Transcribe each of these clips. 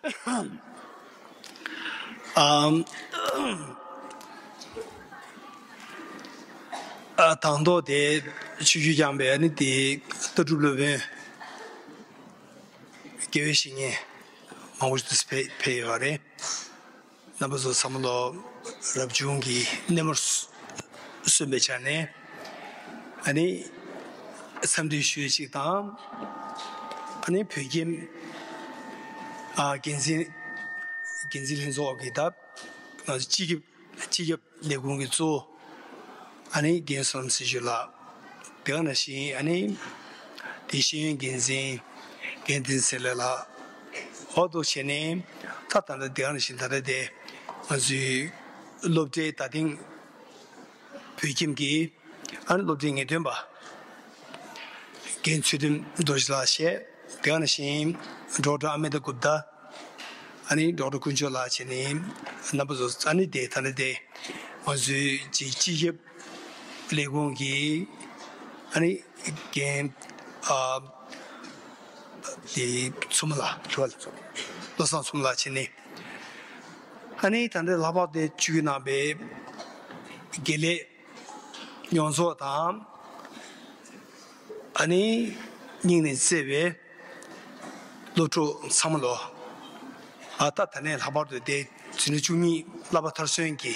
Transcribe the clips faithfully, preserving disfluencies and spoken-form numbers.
ཨམ། ཨ། དང་ཐོག་དེ་ཆོས་བརྒྱུད་རྐྱང་པའི་ཨ་ནི་དེ་ལྟ་གྲུབ་སློབ་དཔོན་དགེ་བའི་བཤེས་གཉེན་མང་པོ་ཞིག་ཏུ་ཕེབས་ཕེབས་ཡོད་རེད། རྣམ་པ་ཚོ་ཚང་མ་ལོ་རབ་བྱུང་གི་སྣེ་མོར་སོན་པའི་ཆ་ནས་ཨ་ནི་འཚམས་འདྲི་ཞུ་ཡས་ཅིག་དང་། ཨ་ནི་བོད་ཁྱིམ་ཨ་འགན་འཛིན་འགན་འཛིན་ལྷན་ཚོགས་ཀྱི་ད་སྤྱི་ཁྱབ་སྤྱི་ཁྱབ་ལས་ཁུངས་ཀྱི་གཙོ་བོ་ཨ་ནི་རྒན་བསོད་ནམས་སྲི་ཞུ་ལགས། དེ་ག་ནང་བཞིན་ཨ་ནི་དེ་ཤེས་ཡོན་འགན་འཛིན་རྒན་བསྟན་འཛིན་ཚེ་ལེགས་ལགས། འོ་འདུག་བྱས་ནས་ད་ད་ལྟ་དེ་ག་ནང་བཞིན་ད་ལྟ་དེ་ང་ཚོའི་སློབ་གྲྭའི་ད་ཐེངས་བོད་ཁྱིམ་གྱི་ཨ་ནི་སློབ་གྲྭའི་ངེས་སྟོན་པ་རྒན་ཚུལ་ཁྲིམས་རྡོ་རྗེ་ལགས་བཅས། དེ་ག་ནང་བཞིན་ཌོག་ཊར་ཨ་མེ་ད་གུབ་ཏཱ། ཨ་ནི་ཌོག་ཊར་དཀོན་མཆོག་ལགས་བཅས་ནི་རྣམ་པ་ཚོ་ཨ་ནི་དེ་ད་ནི་དེ་ང་ཚོའི་སྤྱི་སྤྱི་ཁྱབ་ལས་ཁུངས་ཀྱི་ཨ་ནི་རྒན་ཨ་དེ་མཚོ་མོ་ལགས་བློ་བཟང་མཚོ་མོ་ལགས་བཅས་ནི་ཨ་ནི་ད་ནི་ལྷག་པར་དུ་བཅུག་གནང་པའི་དགེ་ལས་ཡོངས་རྫོགས་དང་། ཨ་ནི་སྙིང་ནས་བརྩེ་བའི་སློབ་ཕྲུག་ཚང་མ་ལོ། ཨ་ད་ད་ནས་ལྷག་པར་དུ་དེ་འཛིན་གྲྭ་བཅུ་གཉིས་བསླབ་པ་མཐར་སོན་གྱི་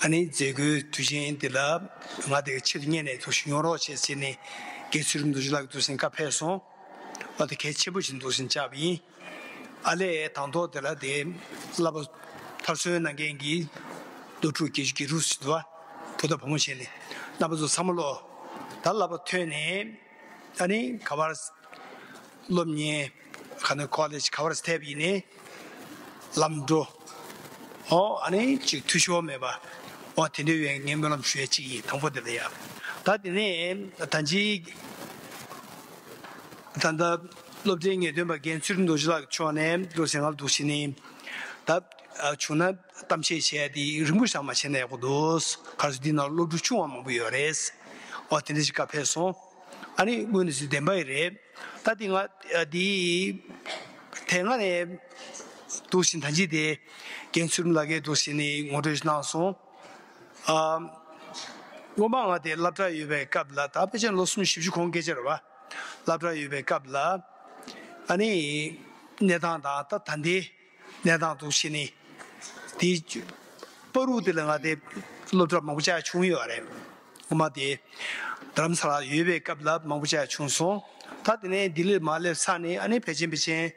ཨ་ནི་མཛད་སྒོའི་དུས་ཆེན་འདི་ལ་ང་དེ་ག་ཆེད་དུ་གཉེར་ནས་ཐུགས་ཞིབ་ཡོང་རོགས་བྱེད་ཟེར་ནས་རྒན་ཚུལ་ཁྲིམས་རྡོ་རྗེ་ལགས་ཀྱིས་ཐུགས་སེམས་བཀའ་ཕེབས་སོང་། ཨ་དེ་གལ་ཆེན་པོ་ཞིག་འདུག་ཟིན་བཅར་བ་ཡིན། ཨ་ལས་དང་ཐོག་དེ་ལ་དེ་བསླབ་པ་མཐར་སོན་གནང་མཁན་གྱི་སློབ་ཕྲུག་དགེ་བཅུ་དགེ་ཕྲུག་ཟེར་འདུག་བ། བུ་དང་བུ་མོ་བྱས་ནས་རྣམ་པ་ཚོ་ཚང་མ་ལོ། ད་བསླབ་པ་ཐོན་ནས་ཨ་ནི་ག་བར་སློབ་གཉེར་ག་ནས་ཀོ་ལེཇ་ག་བར་ཐེབས་ཡིན་ནས་ལམ་འགྲོ། ཨོ་ཨ་ནི་ཅིག་འཐུས་ཤོར་མེད་པ། ཨོ་དེ་འདྲའི་ཡོད་ངས་སྨོན་ལམ་ཞུ་ཡ་ཅིག་ཡིན། དང་པོ་དེ་ལ་ཡ། ད་དེ་ནས་ད་ཅིག་ད་ལྟ་སློབ་གྲྭའི་ངེས་སྟོན་པ་རྒན་ཚུལ་ཁྲིམས་རྡོ་རྗེ་ལགས་ཀྱི་ཕྱོགས་ནས་འགྲོ་ཟིན་ང་ལ་འདུག་བྱས་ནས་ད་བྱུང་ན་གཏམ་བཤད་བྱས་ཏེ་རིང་པོ་ཞིག་མ་བྱས་ན་ཡག་པོ་འདུག་ག་རེ་ཟེར་འདི་ནང་སློབ་ཕྲུག་ཆུང་བ་མང་པོ་ཡོད་རེད། ཨོ་དེ་འདྲ་ཞིག་བཀའ་ཕེབས་སོང་། ཨ་ནི་དངོས་གནས་སུ་བདེན་པ་ཡིན་རེད། ད་འདི་ང་འདི་དེ་སྔ་ནས་འདུག་བཞིན་ད་ཅི་དེ་རྒན་ཚུལ་ཁྲིམས་ལགས་ཀྱིས་འདུག་བཞིན་ནས་ངོ་སྤྲོད་ཞིག་གནང་སོང་། ཨ། སྔོན་མ་ང་དེ་སློབ་གྲྭ་ཡོད་པའི་སྐབས་ལ་ད་ཕལ་ཆེར་ལོ་སུམ་ཅུ་བཞི་བཅུ་གོང་སྐད་ཆ་རེད་བ། སློབ་གྲྭ་ཡོད་པའི་སྐབས་ལ་ཨ་ནི་གནས་སྟངས་དང་ད་ད་ལྟའི་གནས་སྟངས་འདུག་བྱས་ནས་དེ་བར་དུ་དེ་ལ་ང་དེ་སློབ་གྲྭ་མང་པོ་བཅར་བྱུང་ཡོད་རེད། སྔོན་མ་དེ་རྡ་རམ་ས་ལ་ཡོད་པའི་སྐབས་ལ་མང་པོ་བཅར་བྱུང་སོང་། ད་དེ་ནས་ལྡི་ལིར་མར་སླེབས་ཚར་ནས་ཨ་ནི་ཕལ་ཆེར་ཕལ་ཆེར།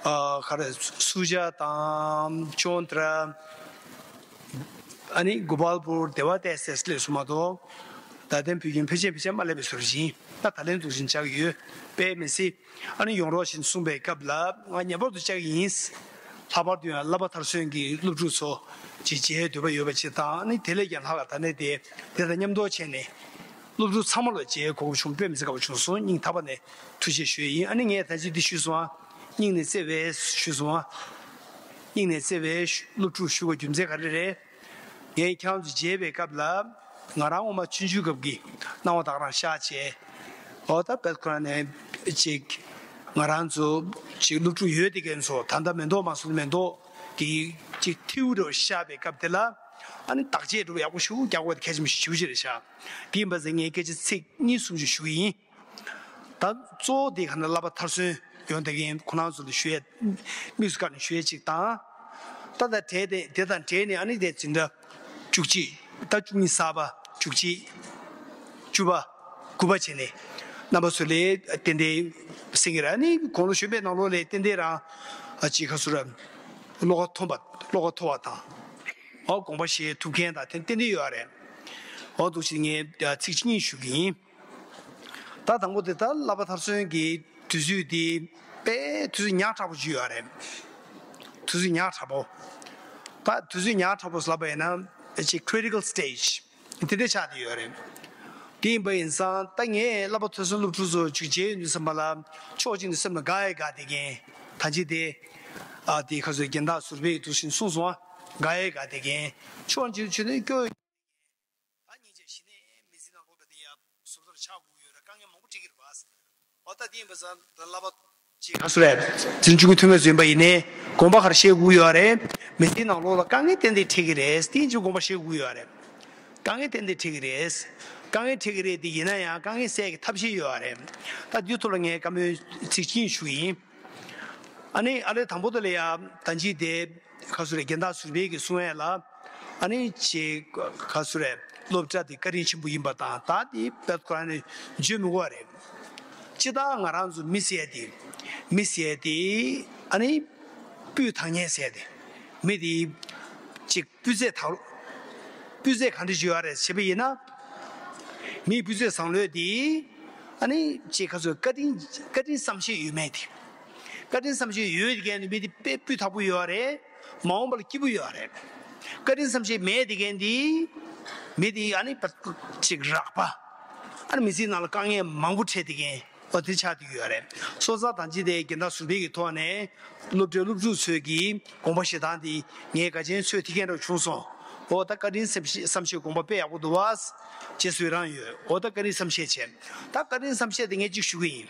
ཨ་ག་རེ་སུ་ཇཱ་དང་ཅོན་ཏྲ། ཨ་ནི་གོ་པལ་པུར་དེ་བ་ཏེ་སེ་སླེབས་སོང་མ་གཏོགས། ད་ཐེངས་བོད་ཁྱིམ་ཕལ་ཆེར་ཕལ་ཆེར་མ་སླེབས་པའི་བཟོ་འདྲ་ཡིན། ད་ད་ལན་འདུག་བཞིན་བཅར་གྱི་ཡོད་པས་མི་སྲིད། ཨ་ནི་ཡོང་རོགས་བྱེད་གསུངས་པའི་སྐབས་ལ་ང་ངེས་པར་དུ་བཅར་གྱི་ཡིན། ལྷག་པར་དུ་ཡང་བསླབ་པ་མཐར་སོན་གྱི་སློབ་ཕྲུག་ཚོ་ཅིག་མཇལ་འདོད་པ་ཡོད་པ་ཅིག་དང་ཨ་ནི་དེ་ལས་ཀྱང་ལྷག་ལ་ད་ནས་དེ་དེ་དང་མཉམ་དུ་བྱས་ནས། སློབ་ཕྲུག་ཚང་མ་ལ་མཇལ་གོ་སྐབས་བྱུང་དཔེ་མི་སྲིད་དགའ་པོ་བྱུང་སོང་། སྙིང་ཐག་པ་ནས་ཐུགས་རྗེ་ཞུ་ཡས་ཡིན། ཨ་ནི་ངས་ད་ཅི་འདི་ཞུས་སོང་ཨ། སྙིང་ནས་བརྩེ་བའི་ཞུས་སོང་ཨ། སྙིང་ནས་བརྩེ་བའི་སློབ་ཕྲུག་ཞུ་བ་རྒྱུ་མཚན་ག་རེ་རེད། ངས་ཁྱེད་རང་ཚོ་མཇལ་བའི་སྐབས་ལ་ང་རང་སྔོན་མ་ཆུང་ཆུང་སྐབས་ཀྱི་སྣང་བ་ད་ག་རང་ཤར་བྱས། འོ་ད་བེད་ཁོ་རང་ནས་ཅིག་ང་རང་ཚོ་ཅིག་སློབ་ཕྲུག་ཡོད་དེ་མཁན་ཚོ་ད་ལྟ་མེ་ཏོག་མ་སོང་མེ་ཏོག་གི་ཅིག་ཐིའུ་རུ་ཤར་བའི་སྐབས་དེ་ལ་ཨ་ནི་བདག་གཅེས་སྒྲུབ་ཡག་པོ་ཞུ་རྒྱག་དགོས་དེ་གལ་ཆེན་པོ་ཞིག་ཞུ་ཅི་རེད་ཤག་དེ་ཡིན་པ་ཟེར་ངས་སྐད་ཆ་ཚིག་གཉིས་གསུམ་ཅིག་ཞུ་གི་ཡིན། ད་གཙོ་བོ་དེ་ག་ནས་བསླབ་པ་མཐར་སོན་ཡོང་བསྡད་མཁན་ཁོ་རང་ཚོ་ལ་ཞུ་ཡས་དམིགས་སུ་བཀར་ནས་ཞུ་ཡས་གཅིག་དང་། ད་ད་བྲལ་ཏེ་དེ་དང་བྲལ་ནས་ཨ་ནི་དེ་འཛིན་གྲྭ་བཅུ་གཅིག་ད་བཅུ་གཉིས་གསར་པ་བཅུ་གཅིག་བཅུ་པ་དགུ་པ་བྱས་ནས་རྣམ་པ་ཚོ་ལས་ཏན་ཏན་སེང་གེ་ར་ཨ་ནི་དགུང་ལོ་གཞོན་པའི་ནང་ལོགས་ལས་ཏན་ཏན་རང་ཨ་ཅིག་ཁ་སུ་ར་བློ་ཁ་མཐོ་བ་བློ་ཁ་མཐོ་བ་དང་། ཨོ་དགོངས་པ་བཞེས་ཐུབ་མཁན་དང་དེ་ཏན་ཏན་ཡོད་རེད། ཨོ་འདུག་ཅིག་ངས་ཚིག་གཅིག་གཉིས་ཞུ་གི་ཡིན། ད་དང་པོ་དེ་ད་བསླབ་པ་མཐར་སོན་གྱི་དུས་ཚོད་དེ་དཔེ་དུས་ཚོད་ཉག་ཕྲ་པོ་ཅིག་ཡོད་རེད། དུས་ཚོད་ཉག་ཕྲ་པོ། ད་དུས་ཚོད་ཉག་ཕྲ་པོ་ལབ་པ་ཡིན་ན་ཅིག་critical stage དེ་འདྲ་ཆགས་བསྡད་ཡོད་རེད། དེ་ཡིན་པ་ཡིན་ཙང་ད་ངས་བསླབ་པ་མཐར་སོན་སློབ་ཕྲུག་ཚོ་ཅིག་མཇལ་ཡོང་དུས་ཙམ་པ་ལ་ཕྱོགས་གཅིག་ནས་སེམས་ལ་དགའ་ཡས་དགའ་བསྡད་མཁན་ད་ཅི་དེ་ཨ་དེ་ཁ་སོ་རྒན་བདག་ཟུར་པས་འདུག་བཞིན་གསུངས་སོང་ཨ། དགའ་ཡས་དགའ་བསྡད་མཁན་ཕྱོགས་གཅིག་ཆུ་ནས་སྐྱོ། ད་སྙིང་རྗེ་གཞི་ནས་མི་ཚེ་ནང་ལོགས་ལ་དེ་ཡ་བཟོ་ལྟར་ཆགས་དགོས་ཡོད་ར་དཀའ་ངལ་མང་པོ་འཕྲད་ཀྱི་རེད་པ། འོ་ད་དེ་ཡིན་པ་ཙང་ད་བསླབ་པ་ ཅེས་ཁ་སུ་རེད། འཛིན་སྐྱོང་གི་ཐོན་ངེས་བཟོས་པ་ཡིན་ནའི་དགོངས་པ་ག་རེ་བཞེས་དགོས་ཡོད་རེད། མི་ཚེའི་ནང་ལོགས་ལ་དཀའ་ངལ་ཏན་ཏན་འཕྲད་ཀྱི་རེད། དེ་ཡིན་ཅིག་དགོངས་པ་བཞེས་དགོས་ཡོད་རེད། དཀའ་ངལ་ཏན་ཏན་འཕྲད་ཀྱི་རེད། དཀའ་ངལ་འཕྲད་ཀྱི་རེད་དེ། ཡིན་ན་ཡང་དཀའ་ངལ་སེལ་གྱི་ཐབས་ཤེས་ཡོད་རེད། ད་འདིའི་ཐོག་ལ་ངས་བཀའ་མོལ་ཚིག་གཅིག་ཞུ་གི་ཡིན། ཨ་ནི་ཨ་ལས་དང་པོ་དེ་ལ་ཡ་ད་ཅི་དེ་ཁ་སུ་རེད། རྒན་བདག་ཟུར་པའི་གི་གསུང་ཡས་ལ། ཨ་ནི་ཅེས་ཁ་སུ་རེད། སློབ་གྲྭ་དེ་བཀའ་དྲིན་ཆེན་པོ་ཡིན་པ་དང་། ད་དེ་བེད་ཁོ་རང་ནས་བརྗོད་མི་དགོས་པ་རེད། སྤྱིར་བཏང་ང་རང་ཚོ་མི་ཟེར་ཡས་དེ། མི་ཟེར་ཡས་དེ། ཨ་ནི་སྤུས་དག་ཉེས་ཟེར་ཡས་དེ། མི་དེ་ཅིག་སྤུས་ཚད་དག་སྤུས་ཚད་གང་འདྲ་ཞིག་ཡོད་རེད་ཟེར་བ་ཡིན་ན། མིའི་སྤུས་ཚད་བཟང་ལོས་དེ། ཨ་ནི་ཅིག་ཁ་སུ་བཀའ་དྲིན་བཀའ་དྲིན་བསམ་ཤེས་ཡོད་མེད་དེ། བཀའ་དྲིན་བསམ་ཤེས་ཡོད་དེ་གན་མི་དེ་དཔེ་སྤུས་དག་པོ་ཡོད་རེད། མ་འོངས་པ་ལ་སྐྱིད་པོ་ཡོད་རེད། བཀའ་དྲིན་བསམ་ཤེས་མེད་དེ་གན་དེ། མི་དེ་ཨ་ནི་ཅིག་རགས་པ། ཨ་ནི་མི་ཚེའི་ནང་ལ་དཀའ་ངལ་མང་པོ་འཕྲད་དེ་གན། ཨོ་དེ་ཆགས་བསྡད་ཡོད་རེད། སོ་སོ་ད་ཅི་དེ་རྒན་བདག་ཟུར་པའི་གི་ཐོག་ནས་སློབ་གྲྭའི་སློབ་ཕྲུག་ཚོས་ཀྱི་དགོངས་པ་བཞེས་སྟངས་དེ་ངས་ག་ཅན་ཚོད་ཐིག་གན་འདྲ་བྱུང་སོང་། ཨོ་ད་བཀའ་དྲིན་བསམ་ཤེས་བསམ་ཤེས་དགོངས་པ་དཔེ་ཡག་པོ་འདུག་བ། རྗེས་སུ་རང་ཡོད། ཨོ་ད་བཀའ་དྲིན་བསམ་ཤེས་བྱས། ད་བཀའ་དྲིན་བསམ་ཤེས་དེ་ངས་གཅིག་ཞུ་གི་ཡིན།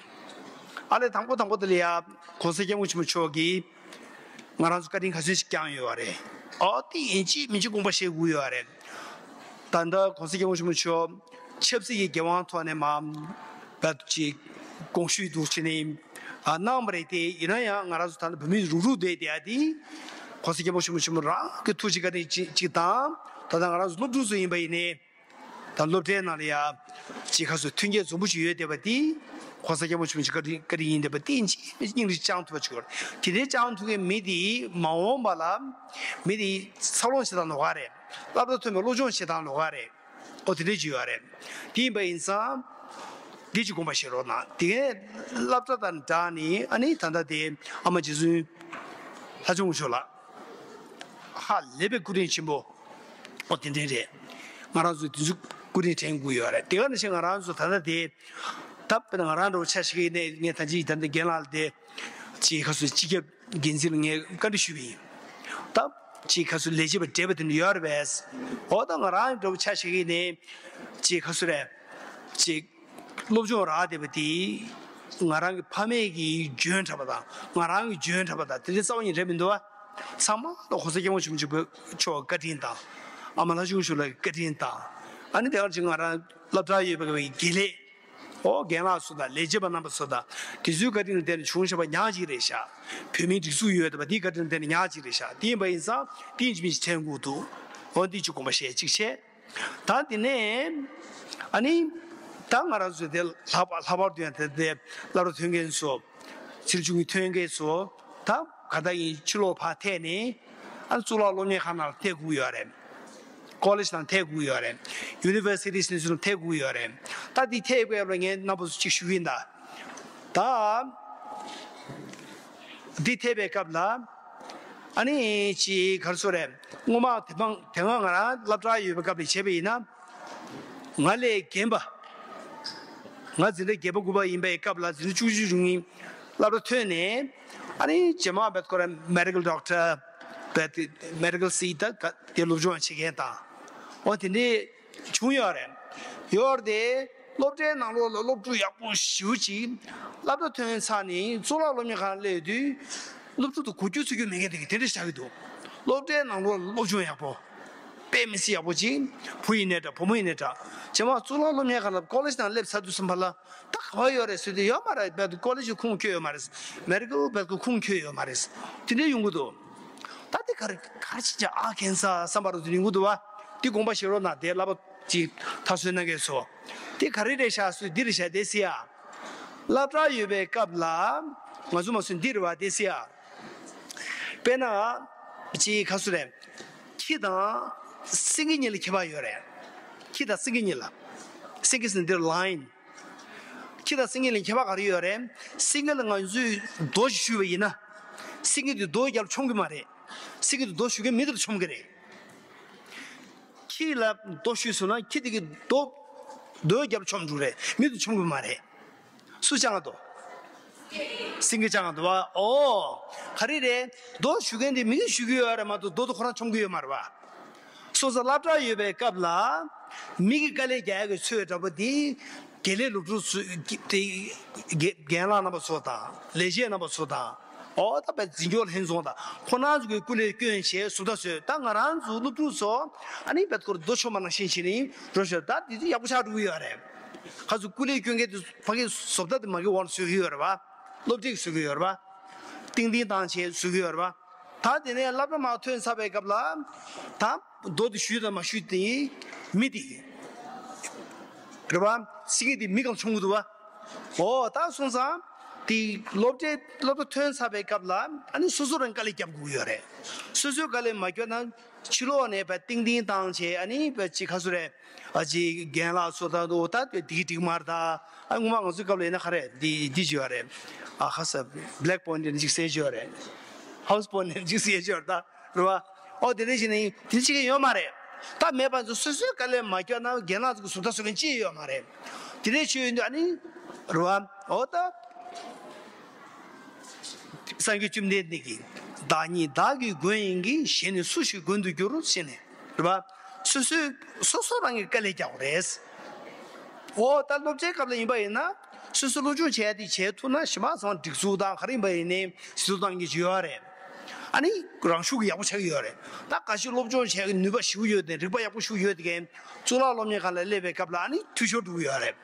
ཨ་ལས་དང་པོ་དང་པོ་དེ་ལ་ཡ་༸གོང་ས་༸སྐྱབས་མགོན་ཆེན་པོ་མཆོག་གིས་ང་རང་ཚོ་བཀའ་དྲིན་ག་ཚོད་ཅིག་བསྐྱངས་ཡོད་པ་རེད། ཨོ་དེ་ཡིན་གཅིག་མིན་གཅིག་དགོངས་པ་བཞེས་དགོས་ཡོད་པ་རེད། ད་ལྟ་༸གོང་ས་༸སྐྱབས་མགོན་ཆེན་པོ་མཆོག་ཆབ་སྲིད་ཀྱི་འགན་དབང་ཐོག་ནས་མ་བད་ཅིག་དགོངས་ཞུ་འདུག་བྱས་ནས་ཨ་གནང་བ་རེད་དེ། ཡིན་ན་ཡང་ང་རང་ཚོ་ད་ལྟ་བོད་མི་རུག་རུག་བསྡད་དེ་ཨ་དེ་༸གོང་ས་༸སྐྱབས་མགོན་ཆེན་པོ་མཆོག་རང་གི་ཐུགས་རྗེ་བཀའ་དྲིན་ཅིག་ཅིག་དང་། ད་ལྟ་ང་རང་ཚོ་སློབ་ཕྲུག་ཚོ་ཡིན་པ་ཡིན་ནའི། ད་སློབ་གྲྭའི་ནང་ལ་ཡ་ཅིག་ཁ་སོ་མཐུན་རྐྱེན་འཛོམས་པོ་ཞིག་ཡོད་བསྡད་པ་དེ། ༸གོང་ས་༸སྐྱབས་མགོན་ཆེན་པོ་མཆོག་བཀའ་དྲིན་བཀའ་དྲིན་ཡིན་བསྡད་པ་དེ་ཅིག་སྙིང་རུས་བཅངས་ཐུབ་པ་ཅིག་ཡོད། དེ་འདྲའི་བཅངས་ཐུབ་མཁན་མི་དེ་མ་འོངས་པ་ལ་མི་དེ་འཚར་ལོངས་བྱེད་སྟངས་ལོགས་ཀ་རེད། སློབ་གྲྭ་ཐོན་པའི་སློབ་སྦྱོང་བྱེད་སྟངས་ལོགས་ཀ་རེད། ཨོ་དེ་འདྲའི་ཅིག་ཡོད་རེད། དེ་ཡིན་པ་ཡིན་ཙང་། འདི་ཅིག་དགོངས་པ་བཞེས་རོགས་གནང་། དེ་གའི་སློབ་གྲྭ་དང་སྦྲགས་ནས་ཨ་ནི་ད་ལྟ་དེ་ཨ་མ་རྗེ་བཙུན་ལྷ་ལྕམ་སྐུ་ཞབས་ལགས། ཧ་ལས་པའི་སྐུ་དྲིན་ཆེན་པོ། ཨོ་དེ་འདྲའི་རེད། ང་རང་ཚོས་དེ་ཚོ་སྐུ་དྲིན་དྲན་དགོས་ཡོད་རེད། དེ་ག་ནང་བཞིན་ང་རང་ཚོ་ད་ལྟ་དེ། ད་དཔེར་ན་ང་རང་འདྲ་བོ་ཆ་བཞག་གི་ཡིན་ནའི་ངས་ད་ཅི་ད་ལྟ་རྒན་ལགས་དེ། ཅིག་ཁ་སོ་སྤྱི་ཁྱབ་འགན་འཛིན་ལ་ངས་བཀའ་འདྲི་ཞུས་པ་ཡིན། ད་ཅིག་ཁ་སོ་ལས་བྱེད་པ་བགྲེས་པ་དེ་འདྲ་ཡོད་རེད་པས། ཨོ་ད་ང་རང་འདྲ་བོ་ཆ་བཞག་གི་ཡིན་ནའི། ཅིག་ཁ་སོ་རེད། ཅིག་སློབ་སྦྱོང་རག་བསྡད་པ་དེ། ང་རང་གི་ཕ་མེས་ཀྱི་འཇོན་དྲགས་པ་དང་ང་རང་གི་འཇོན་དྲགས་པ་དང་དེ་འདྲའི་རྩ་བ་ཉིད་རེད་མི་འདུག་བ། ཚང་མ་ལ་༸གོང་ས་༸སྐྱབས་མགོན་ཆེན་པོ་མཆོག་བཀའ་དྲིན་དང་། ཨ་མ་ལྷ་ལྕམ་སྐུ་ཞབས་ལགས་ཀྱི་བཀའ་དྲིན་དང་། ཨ་ནི་དེ་ག་ཅིག་ང་རང་སློབ་གྲྭ་ཡོད་པའི་དགེ་ལས། ཨོ་རྒན་ལགས་ཚོ་དང་ལས་བྱེད་པ་རྣམ་པ་ཚོ་དང་དེ་ཚོའི་བཀའ་དྲིན་ལ་བརྟེན་ནས་བྱུང་བཞག་པ་ཉག་གཅིག་རེད་ཤག་བོད་མིའི་སྒྲིག་འཛུགས་ཡོད་བསྡད་པ་དེའི་བཀའ་དྲིན་ལ་བརྟེན་ནས་ཉག་གཅིག་རེད་ཤག་དེ་ཡིན་པ་ཡིན་ཙང་དེ་ཡིན་གཅིག་མིན་གཅིག་མཁྱེན་དགོས་འདུག་ཨོ་འདི་ཅིག་དགོངས་པ་བཞེས་གཅིག་བྱས། ད་དེ་ནས་ཨ་ནི་ད་ང་རང་ཚོའི་དེ་ལྷག་པ་ལྷག་པར་དུ་ཡང་དེ་དེ་སློབ་གྲྭ་ཐོན་མཁན་ཚོ། ཕྱིར་བྱུང་གི་ཐོན་སྐྱེད་ཚོ་ད་ག་ད་ཡིན་ཕྱི་ལོགས་ཕར་ཐད་ནས་ཨ་ནི་གཙུག་ལག་སློབ་གཉེར་ཁང་ནང་ལ་ཐད་དགོས་ཡོད་རེད། ཀོ་ལེཇ་ནང་ཐད་དགོས་ཡོད་རེད། ཡུ་ནི་ཝར་སི་ཊི་ནང་ཚུར་ཐད་དགོས་ཡོད་རེད། ད་འདི་ཐད་པའི་སྐབས་ལ་ངས་རྣམ་པ་ཚོ་གཅིག་ཞུ་གི་ཡིན་ད། ད་འདི་ཐད་པའི་སྐབས་ལ་ཨ་ནི་ཅིག་ག་རེ་ཟེར་རེད། སྔོན་མ་དེ་སྔ་དེ་སྔ་ང་རང་སློབ་གྲྭ་ཡོད་པའི་སྐབས་ལ་བྱས་པ་ཡིན་ན། ང་ལས་རྒན་པ། ང་འཛིན་གྲྭ་བརྒྱད་པ་དགུ་པ་ཡིན་པའི་སྐབས་ལ་འཛིན་གྲྭ་བཅུ་གཅིག་རིང་སློབ་གྲྭ་ཐོན་ནས་ཨ་ནི་རྗེས་མ་བད་ཁོ་ར་མེ་ཌི་ཀལ་ཌོག་ཊར་བད་མེ་ཌི་ཀལ་སི་ད་ག་དེ་སློབ་སྦྱོང་བྱེད་མཁན་དང་། འོ་དེ་འདྲས་བྱུང་ཡོད་རེད། ཡོད་རེད་དེ། སློབ་གྲྭའི་ནང་ལོགས་ལ་སློབ་ཕྲུག་ཡག་པོ་ཞེ་པོ་ཅིག་སློབ་གྲྭ་ཐོན་ཚར་ནས་གཙུག་ལག་སློབ་གཉེར་ཁང་སླེབས་དུས། སློབ་ཕྲུག་དང་གོ་རྒྱུ་ཚོར་རྒྱུ་མེད་མཁན་དེ་ག་དེ་འདྲ་ཆགས་ཀྱི་འདུག་སློབ་གྲྭའི་ནང་ལོགས་ལ་སློབ་སྦྱོང་ཡག་པོ། དཔེ་མི་སྲིད་ཡག་པོ་ཅིག་བུ་ཡིན་ནའི་འདྲ་བུ་མོ་ཡིན་ནའི་འདྲ། རྗེས་མ་གཙུག་ལག་སློབ་གཉེར་ཁང་ལ་ཀོ་ལེཇ་ནང་སླེབས་ཚར་དུས་ཙམ་པ་ལ་ད་ག་པར་ཡོད་རེད་ཟེར་དུས་ཡོད་མ་རེད། རྦད་དེ་ཀོ་ལེཇ་གི་ཁུངས་འཁྱོལ་ཡོད་མ་རེད། མེ་ཌི་ཀལ་རྦད་དེ་ཁུངས་འཁྱོལ་ཡོད་མ་རེད། དེ་འདྲ་ཡོང་གི་འདུག་ད་དེ་ག་རེ་ག་རེ་བྱས་ཀྱང་ཨ་ཁེན་ས་བསམ་པ་རུ་དེ་ཡོང་གི་འདུག་བ། དེ་དགོངས་པ་བཞེས་རོགས་གནང་། དེ་བསླབ་པ་ཅིག་མཐར་སོན་གནང་མཁན་ཚོ། དེ་ག་རེ་རེད་ཤག་ཟེར་འདི་རེད་ཤག་དེ་ཟེར་ཡ། སློབ་གྲྭ་ཡོད་པའི་སྐབས་ལ་ང་ཚོ་མ་སུ་འདི་རེད་བ་དེ་ཟེར་ཡ། དཔེར་ན། ཅིག་ག་རེ་ཟེར་རེད། ཁྱི་དང་སེང་གེ་གཉིས་ལ་ཁྱད་པར་ཡོད་རེད། ཁྱི་དང་སེང་གེ་གཉིས་ལ། སེང་གེ་ཟེར་འདིར་ལ་ཡིན། ཁྱི་དང་སེང་གེ་ལ་ཁྱད་པར་ག་རེ་ཡོད་རེད། སེང་གེ་ལ་ང་ཚོས་རྡོ་ཞིག་གཞུས་པ་ཡིན་ན། སེང་གེ་དེ་རྡོའི་རྒྱབ་ལ་མཆོང་གི་མ་རེད། སེང་གེ་དེ་རྡོ་གཞུ་མཁན་མི་དེ་ལ་མཆོང་གི་རེད། ཁྱི་ལ་རྡོ་གཞུས་སོང་ན་ཁྱི་དེ་གིས་རྡོ་རྡོའི་རྒྱབ་ལ་མཆོང་འགྲོ་རེད། མི་དེ་ལ་མཆོང་གི་མ་རེད། སུ་བཅང་ག་འདུག་སེང་གེ་བཅང་ག་འདུག་བ། ཨོ། ག་རེ་རེད། རྡོ་གཞུ་མཁན་དེ་མི་གིས་གཞུ་གི་ཡོད་རེད་མ་གཏོགས་རྡོ་དེ་ཁོ་རང་མཆོང་གི་ཡོད་མ་རེད་བ། སོ་སོ་སློབ་གྲྭ་ཡོད་པའི་སྐབས་ལ། མི་གིས་དཀའ་ལས་རྒྱག་ཡག་གི་ཚོད་འདྲ་པོ་དེ། དགེ་ལས་སློབ་ཕྲུག་ཚོ་དེ་རྒན་ལགས་རྣམ་པ་ཚོ་དང་ལས་བྱེད་རྣམ་པ་ཚོ་དང་། ཨོ་ད་པའི་འཛིན་སྐྱོང་ལྷན་ཚོགས་དང་ཁོང་རྣམ་ཚོ་གིས་སྐུ་ལས་བསྐྱོན་བྱས་ཟུར་ལྟ་བཟོས། ད་ང་རང་ཚོ་སློབ་ཕྲུག་ཚོ་ཨ་ནི་བེད་ཁོར་རྡོ་ཆོ་མ་ནང་བཞིན་བྱས་ནས་འགྲོ་ཤོར། ད་དེ་དུས་ཡག་པོ་ཆགས་འགྲོ་གི་ཡོད་རེད། ཁ་ཚོ་སྐུ་ལས་བསྐྱོན་མཁན་དེ་ཕ་གི་བཟོ་ལྟ་དེ་མ་གི་འོག་ལ་བཟོས་ཀྱི་ཡོད་རེད་པ། སློབ་ཁྲིད་བཟོས་ཀྱི་ཡོད་རེད་པ། ཏིང་ཏིང་བཏང་བྱས་བཟོས་ཀྱི་ཡོད་རེད་པ། ད་དེ་ནས་སློབ་གྲྭ་མར་ཐོན་ཚར་བའི་སྐབས་ལ་ད་རྡོ་དེ་གཞུས་དང་མ་གཞུས་དེ་མི་དེ་རེད་པ། སེང་གེ་དེ་མི་གང་མཆོང་གི་འདུག་པ། ཨོ་ད་སོང་ཙང་དེ་སློབ་གྲྭའི་སློབ་གྲྭ་ཐོན་ཚར་བའི་སྐབས་ལ་ཨ་ནི་སོ་སོ་རང་དཀའ་ལས་རྒྱབ་དགོས་ཀྱི་ཡོད་རེད། སོ་སོས་དཀའ་ལས་མ་རྒྱབ་ན་ཕྱི་ལོགས་ནས་བས་ཏིང་ཏིང་བཏང་བྱས་ཨ་ནི་བས་ཅི་ཁ་སུ་རེད། ཨ་ཅི་རྒན་ལགས་ཚོ་ད་འདུག་ད་དེ་འགྲིག་མ་རེད་ད། ཨ་སྔོན་མ་ང་ཚོའི་སྐབས་ལ་ཡིན་ན་ག་རེ་འདི་འདི་བྱས་ཡོད་རེད། ཨ་ཁ་ས་བྷི་ལེག་པོ་ཡིན་ཏེ་ཅིག་ཟེར་བྱས་ཡོད་རེད། ཧའུ་སི་པོ་ནི་ཅིག་ཟེར་བྱས་ཡོད་རེད་ད། རེད་པ། ཨོ་དེ་འདྲ་ཞིག་ནི་དེ་ཅིག་ཡོད་མ་རེད། ད་མེད་པ་ཚོ་སོ་སོའི་དཀའ་ལས་མ་རྒྱག་ན་རྒན་ལགས་ཚོ་གི་ཟུར་ལྟ་བཟོ་མཁན་ཅི་ཡོད་མ་རེད། དེ་འདྲ་བྱས་ཡོད་དུས་ཨ་ནི་རེད་པ། ཨོ་ད། སངས་རྒྱས་བཅོམ་ལྡན་འདས་ཀྱིས་བདག་ཉིད་བདག་གི་མགོན་ཡིན་གྱི། གཞན་ནི་སུ་ཞིག་མགོན་དུ་འགྱུར་ཞེས་ནས་རེད་པ། སོ་སོའི་སོ་སོ་རང་གི་དཀའ་ལས་རྒྱག་དགོས་རེད། ཨོ་ད་སློབ་གྲྭའི་སྐབས་ལ་ཡིན་པ་ཡིན་ན་སོ་སོ་སློབ་སྦྱོང་བྱས་ཏེ་བྱས་ཐུབ་ན་གཞན་མ་ཚང་སྒྲིག་འཛུགས་དང་ག་རེ་ཡིན་པ་ཡིན་ནའི་ཟིན་ཐོ་བཏང་གི་ཡོད་རེད། ཨ་ནི་རང་ཤུགས་ཀྱིས་ཡག་པོ་ཆགས་ཀྱི་ཡོད་རེད། ད་ག་ཤེད་སློབ་སྦྱོང་བྱས་ཀྱི་ནུས་པ་ཞེ་པོ་ཡོད་དེ་རིག་པ་ཡག་པོ་ཞེ་པོ་ཡོད་དེ་གན་གཙུག་ལག་སློབ་གཉེར་ཁང་ལ་སླེབས་པའི་སྐབས་ལ་ཨ་ནི་འཐུས་ཤོར་འགྲོ་གི་ཡོད་རེད།